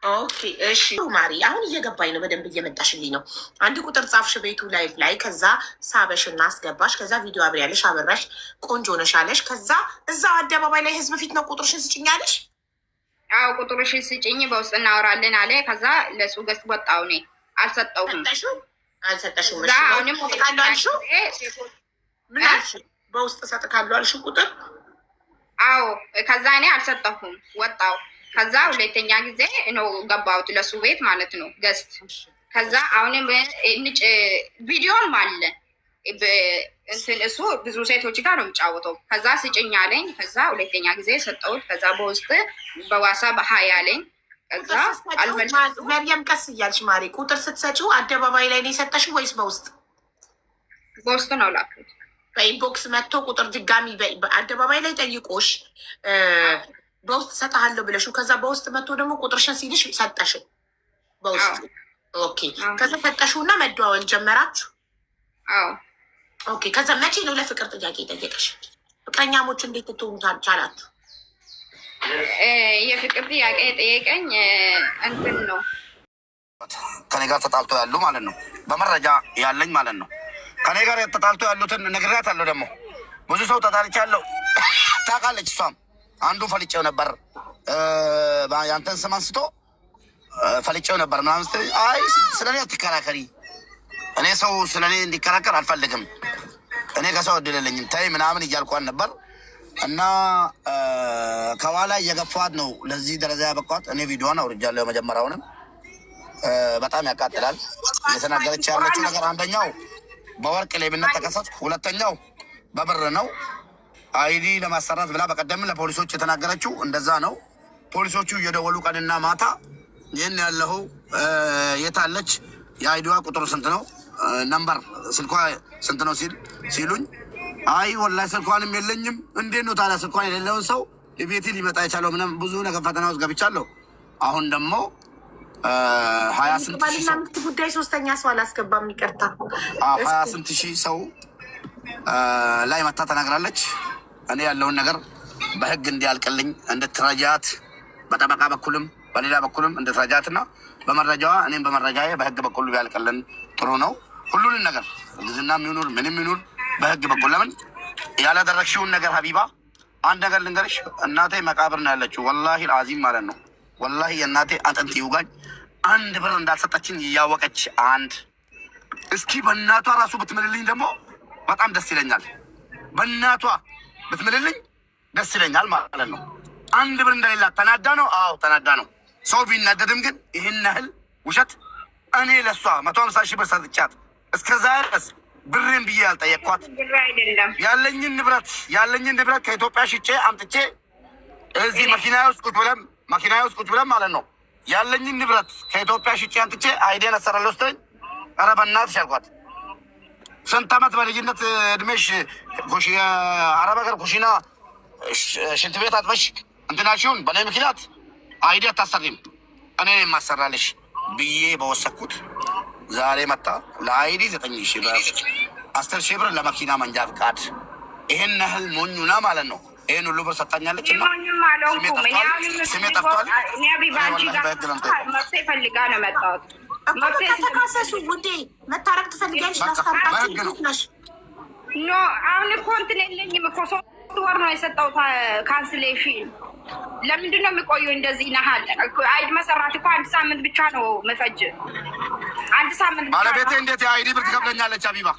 Okay፣ እሺ ማሪ፣ አሁን እየገባኝ ነው፣ በደንብ እየመጣሽልኝ ነው። አንድ ቁጥር ጻፍሽ ቤቱ live ላይ፣ ከዛ ሳበሽ እና አስገባሽ፣ ከዛ ቪዲዮ አብሪ ያለሽ አበራሽ፣ ቆንጆ ነሽ አለሽ። ከዛ እዛው አደባባይ ላይ ህዝብ ፊት ነው ቁጥርሽን ስጭኝ አለሽ። አዎ፣ ቁጥርሽን ስጭኝ በውስጥ እናወራለን አለ። ከዛ ለሱ guest ወጣው፣ እኔ አልሰጠውም። ሰጠሽው? አልሰጠሽውም። ከዛ አሁንም እሰጥካለሁ አልሽው? ምን አልሽው? በውስጥ እሰጥካለሁ አልሽው ቁጥር? አዎ፣ ከዛ እኔ አልሰጠሁም፣ ወጣው። ከዛ ሁለተኛ ጊዜ ነው ገባሁት ለሱ ቤት ማለት ነው guest። ከዛ አሁንም ቪዲዮም አለ እንትን እሱ ብዙ ሴቶች ጋር ነው የሚጫወተው። ከዛ ስጭኝ አለኝ። ከዛ ሁለተኛ ጊዜ ሰጠሁት። ከዛ በውስጥ በ WhatsApp hi አለኝ። ከዛ አልመለስኩም። መርየም፣ ቀስ እያልሽ ማሪ፣ ቁጥር ስትሰጪው አደባባይ ላይ ነው የሰጠሽው ወይስ በውስጥ? በውስጥ ነው ላኩት። በ inbox መጥቶ ቁጥር ድጋሚ በአደባባይ ላይ ጠይቆሽ በውስጥ ሰጠሃለሁ ብለሽው ከዛ በውስጥ መጥቶ ደግሞ ቁጥርሽን ሲልሽ ሰጠሽው በውስጥ። Okay። ከዛ ሰጠሽው እና መደዋወል ጀመራችሁ? አዎ። Okay። ከዛ መቼ ነው ለፍቅር ጥያቄ የጠየቀሽ? ፍቅረኛሞች እንዴት ትሆኑ ቻላችሁ? የፍቅር ጥያቄ የጠየቀኝ እንትን ነው። ከኔ ጋር ተጣልቶ ያሉ ማለት ነው። በመረጃ ያለኝ ማለት ነው። ከኔ ጋር ተጣልቶ ያሉትን ነግሬያታለሁ። ደግሞ ብዙ ሰው ተጣልቻለሁ ታውቃለች። እሷም አንዱ ፈልጬው ነበር፣ ያንተን ስም አንስቶ ፈልጬው ነበር ምናምን ስትለኝ፣ አይ ስለ እኔ አትከራከሪ፣ እኔ ሰው ስለ እኔ እንዲከራከር አልፈልግም፣ እኔ ከሰው እድል የለኝም፣ ተይ ምናምን እያልኳን ነበር። እና ከኋላ እየገፋት ነው ለዚህ ደረጃ ያበቋት። እኔ ቪዲዮን አውርጃለሁ የመጀመሪያውንም። በጣም ያቃጥላል። እየተናገረች ያለችው ነገር አንደኛው በወርቅ ሌብነት ተከሰስኩ፣ ሁለተኛው በብር ነው ID ለማሰራት ብላ በቀደም ለፖሊሶች የተናገረችው እንደዛ ነው። ፖሊሶቹ እየደወሉ ቀንና ማታ ይህን ያለው የታለች፣ የ ID ዋ ቁጥሩ ስንት ነው፣ number ስልኳ ስንት ነው ሲሉኝ፣ አይ ወላሂ ስልኳንም የለኝም። እንዴት ነው ታዲያ ስልኳን የሌለውን ሰው ቤቴ ሊመጣ የቻለው? ምንም ብዙ ነገር ፈተና ውስጥ ገብቻለሁ። አሁን ደግሞ ሀያ ስንት ሺህ ባልና ሰው ሚስት ጉዳይ ሶስተኛ ሰው አላስገባም። ይቅርታ። ሀያ ስንት ሺህ ሰው ላይ መታ ተናግራለች። እኔ ያለውን ነገር በህግ እንዲያልቅልኝ እንድትረጃት በጠበቃ በኩልም በሌላ በኩልም እንድትረጃትና በመረጃዋ እኔም በመረጃዬ በህግ በኩል ቢያልቅልን ጥሩ ነው። ሁሉንም ነገር እርግዝና ይኑር ምንም ይኑር በህግ በኩል። ለምን ያላደረግሽውን ነገር ሀቢባ፣ አንድ ነገር ልንገርሽ፣ እናቴ መቃብር ነው ያለችው። ወላሂ አዚም ማለት ነው። ወላሂ የእናቴ አጥንት ይውጋኝ። አንድ ብር እንዳልሰጠችኝ እያወቀች አንድ እስኪ በእናቷ ራሱ ብትምልልኝ ደግሞ በጣም ደስ ይለኛል። በእናቷ ብትምልልኝ ደስ ይለኛል ማለት ነው። አንድ ብር እንደሌላት ተናዳ ነው። አዎ ተናዳ ነው። ሰው ቢናደድም ግን ይህን ያህል ውሸት እኔ ለእሷ 150,000 ብር ሰጥቻት እስከዛ ድረስ ብሬን ብዬ ያልጠየቅኳት ብር አይደለም። ያለኝን ንብረት ከኢትዮጵያ ሽጬ አምጥቼ እዚህ መኪና ውስጥ ቁጭ ብለን ማለት ነው፣ ያለኝን ንብረት ከኢትዮጵያ ሽጬ አምጥቼ ID ን አሰራለሁ ስትለኝ ኧረ በእናትሽ አልኳት። ስንት ዓመት በልጅነት እድሜሽ የአረብ ሀገር ኩሽና ሽንት ቤት አጥበሽ እንትናሽውን በእኔ ምክንያት ID አታሰሪም፣ እኔ የማሰራልሽ ብዬ በወሰድኩት ዛሬ መጣ ለ ID 9,000 ብር፣ 10,000 ብር ለመኪና መንጃ ፍቃድ። ይሄን ያህል ሞኙና ማለት ነው። ይሄን ሁሉ ብር ሰጣኛለች እና ሞኝም አልሆንኩም። እኔ አሁንም ስሜ ጠፍቷል። እኔ ሀቢባ አንቺ እኔ ጋር በህግ ነው የምጠይቀው። መፍትሄ ፈልጋ ነው የመጣሁት። እኮ በቃ ተካሰሱ ውዴ። መታረቅ ትፈልጊያለሽ? በቃ ላስታርቃችሁ በህግ ነው። ነሽ። No፣ አሁን እኮ እንትን የለኝም እኮ 3 3 ወር ነው የሰጠው cancellation። ለምንድን ነው የሚቆየው እንደዚህ ናሃል? ID መሰራት እኮ አንድ ሳምንት ብቻ ነው መፈጅ። አንድ ሳምንት ብቻ ባለቤቴ ነው። እንዴት የ ID ብር ትከፍለኛለች? አቢባ።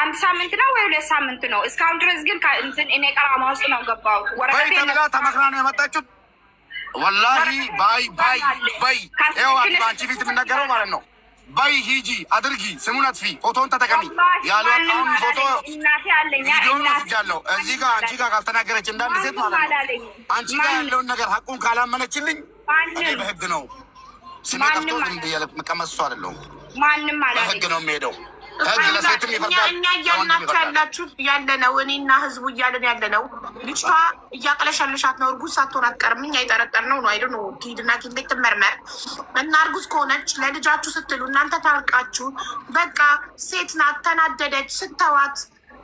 አንድ ሳምንት ነው ወይ 2 ሳምንት ነው። እስካሁን ድረስ ግን እንትን እኔ غرامة ውስጥ ነው ገባው። በይ ወረቀቴ ተብላ ተመክራ ነው የመጣችሁት። ወላሂ ባይ ባይ በይ፣ ይኸው አቢባ አንቺ ፊት የምናገረው ማለት ነው። በይ ሂጂ አድርጊ፣ ስሙን አጥፊ፣ ፎቶን ተጠቀሚ ያሏት አሁን ፎቶ እናቴ አለኝ። ቪዲዮን ወስጃለሁ። እዚህ ጋር አንቺ ጋር ካልተናገረች እንዳንድ ሴት ማለት ነው አንቺ ጋር ያለውን ነገር ሀቁን ካላመነችልኝ እኔ በህግ ነው ስሜ ጠፍቶ ዝም ብዬ የምቀመጥ ሰው አይደለሁም። ማንም በህግ አላለኝም። ነው የሚሄደው። ህግ ለሴትም እኛ ይፈርዳል፣ እኛ ለወንድም እያልናችሁ ይፈርዳል። ያላችሁ ያለ ነው። እኔና ህዝቡ እያለን ያለ ነው። ልጅቷ እያቅለሸለሻት ነው። እርጉዝ ሳትሆን አትቀርም። እኛ የጠረጠርነው ነው። አይደ ነው ትሂድና ሐኪም ቤት ትመርመር እና እርጉዝ ከሆነች ለልጃችሁ ስትሉ እናንተ ታርቃችሁ በቃ ሴት ናት፣ ተናደደች፣ ስተዋት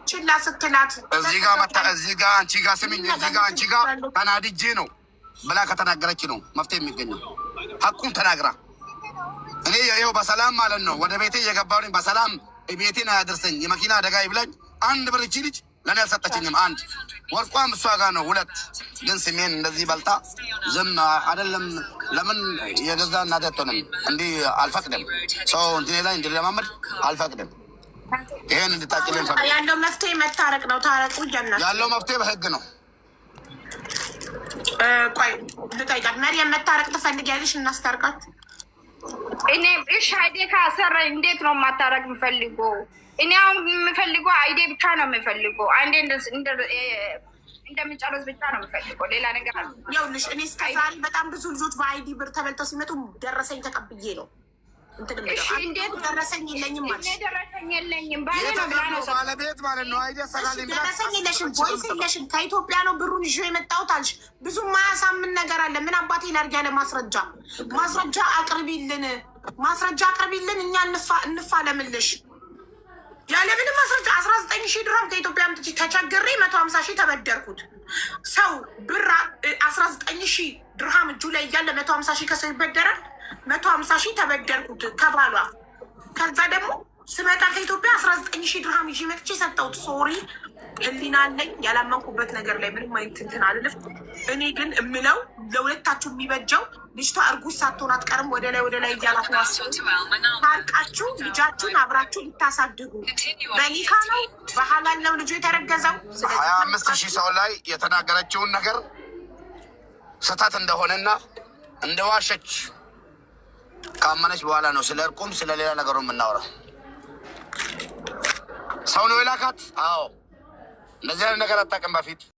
ችላ ስትላት እዚህ ጋር መታ እዚህ ጋር አንቺ ጋር ስሚኝ፣ እዚህ ጋር አንቺ ጋር ተናድጄ ነው ብላ ከተናገረች ነው መፍትሄ የሚገኘው። ሀቁን ተናግራ እኔ ይኸው በሰላም ማለት ነው ወደ ቤቴ እየገባሁ ነኝ። በሰላም ቤቴን አያደርሰኝ የመኪና አደጋ ይብላኝ። አንድ ብር እቺ ልጅ ለእኔ አልሰጠችኝም። አንድ ወርቋም እሷ ጋር ነው። ሁለት ግን ስሜን እንደዚህ በልታ ዝም አይደለም። ለምን የገዛ እናቴ አትሆንም? እንዲህ አልፈቅድም። ሰው እንትኔ ላይ እንዲለማመድ አልፈቅድም። ይሄን እንድታጭልኝ ፈቅድ ያለው መፍትሄ መታረቅ ነው። ታረቁ እያልናችሁ ያለው መፍትሄ በህግ ነው። ቆይ ልጠይቃት። መሪየም መታረቅ ትፈልጊያለሽ? እናስታርቃችሁ። እኔ እሺ ID ካሰራ እንዴት ነው ማታረቅ የምፈልገው? እኔ አሁን የምፈልገው ID ብቻ ነው የምፈልገው። አንዴ እንደምንጨርስ ብቻ ነው የምፈልገው። ሌላ ነገር አለ። ይኸውልሽ እኔ እስከ ዛሬ በጣም ብዙ ልጆች በ ID ብር ተበልተው ሲመጡ ደረሰኝ ተቀብዬ ነው እንትን የምለው። እሺ እንዴት ደረሰኝ የለኝም እኔ አልሽ። ደረሰኝ የለኝም። ባሌ ነው ብላ ነው ሰው ባለቤት ማለት ነው። ID አሰራልኝ ብላ ደረሰኝ የለሽም፣ voice የለሽም። ከኢትዮጵያ ነው ብሩን ይዤ የመጣሁት አልሽ። ብዙ ማያሳምን ነገር አለ። ምን አባቴ ላድርግ ያለ ማስረጃ ማስረጃ አቅርቢልን፣ ማስረጃ አቅርቢልን፣ እኛ እንፋለምልሽ። ያለ ምንም ማስረጃ 19,000 ድራም ከኢትዮጵያ አምጥቼ ተቸግሬ 150,000 ተበደርኩት። ሰው ብር 19,000 ድርሃም እጁ ላይ እያለ 150,000 ከሰው ይበደራል። 150,000 ተበደርኩት ከባሏ። ከዛ ደግሞ ስመጣ ከኢትዮጵያ 19,000 ድርሃም ይዤ መጥቼ ሰጠሁት። Sorry፣ ህሊና አለኝ። ያላመንኩበት ነገር ላይ ምንም አይነት እንትን አልልም። እኔ ግን እምለው ለሁለታችሁ የሚበጀው ልጅቷ እርጉዝ ሳትሆን አትቀርም። ወደ ላይ ወደ ላይ እያላት ነው። ታርቃችሁ ልጃችሁን አብራችሁ ልታሳድጉ በኒካ ነው በሀላል ነው ልጁ የተረገዘው። 25,000 ሰው ላይ የተናገረችውን ነገር ስህተት እንደሆነና እንደዋሸች ካመነች በኋላ ነው ስለ እርቁም ስለ ሌላ ነገሩ የምናወራው። ሰው ነው የላካት። አዎ እንደዚህ አይነት ነገር አታውቅም በፊት።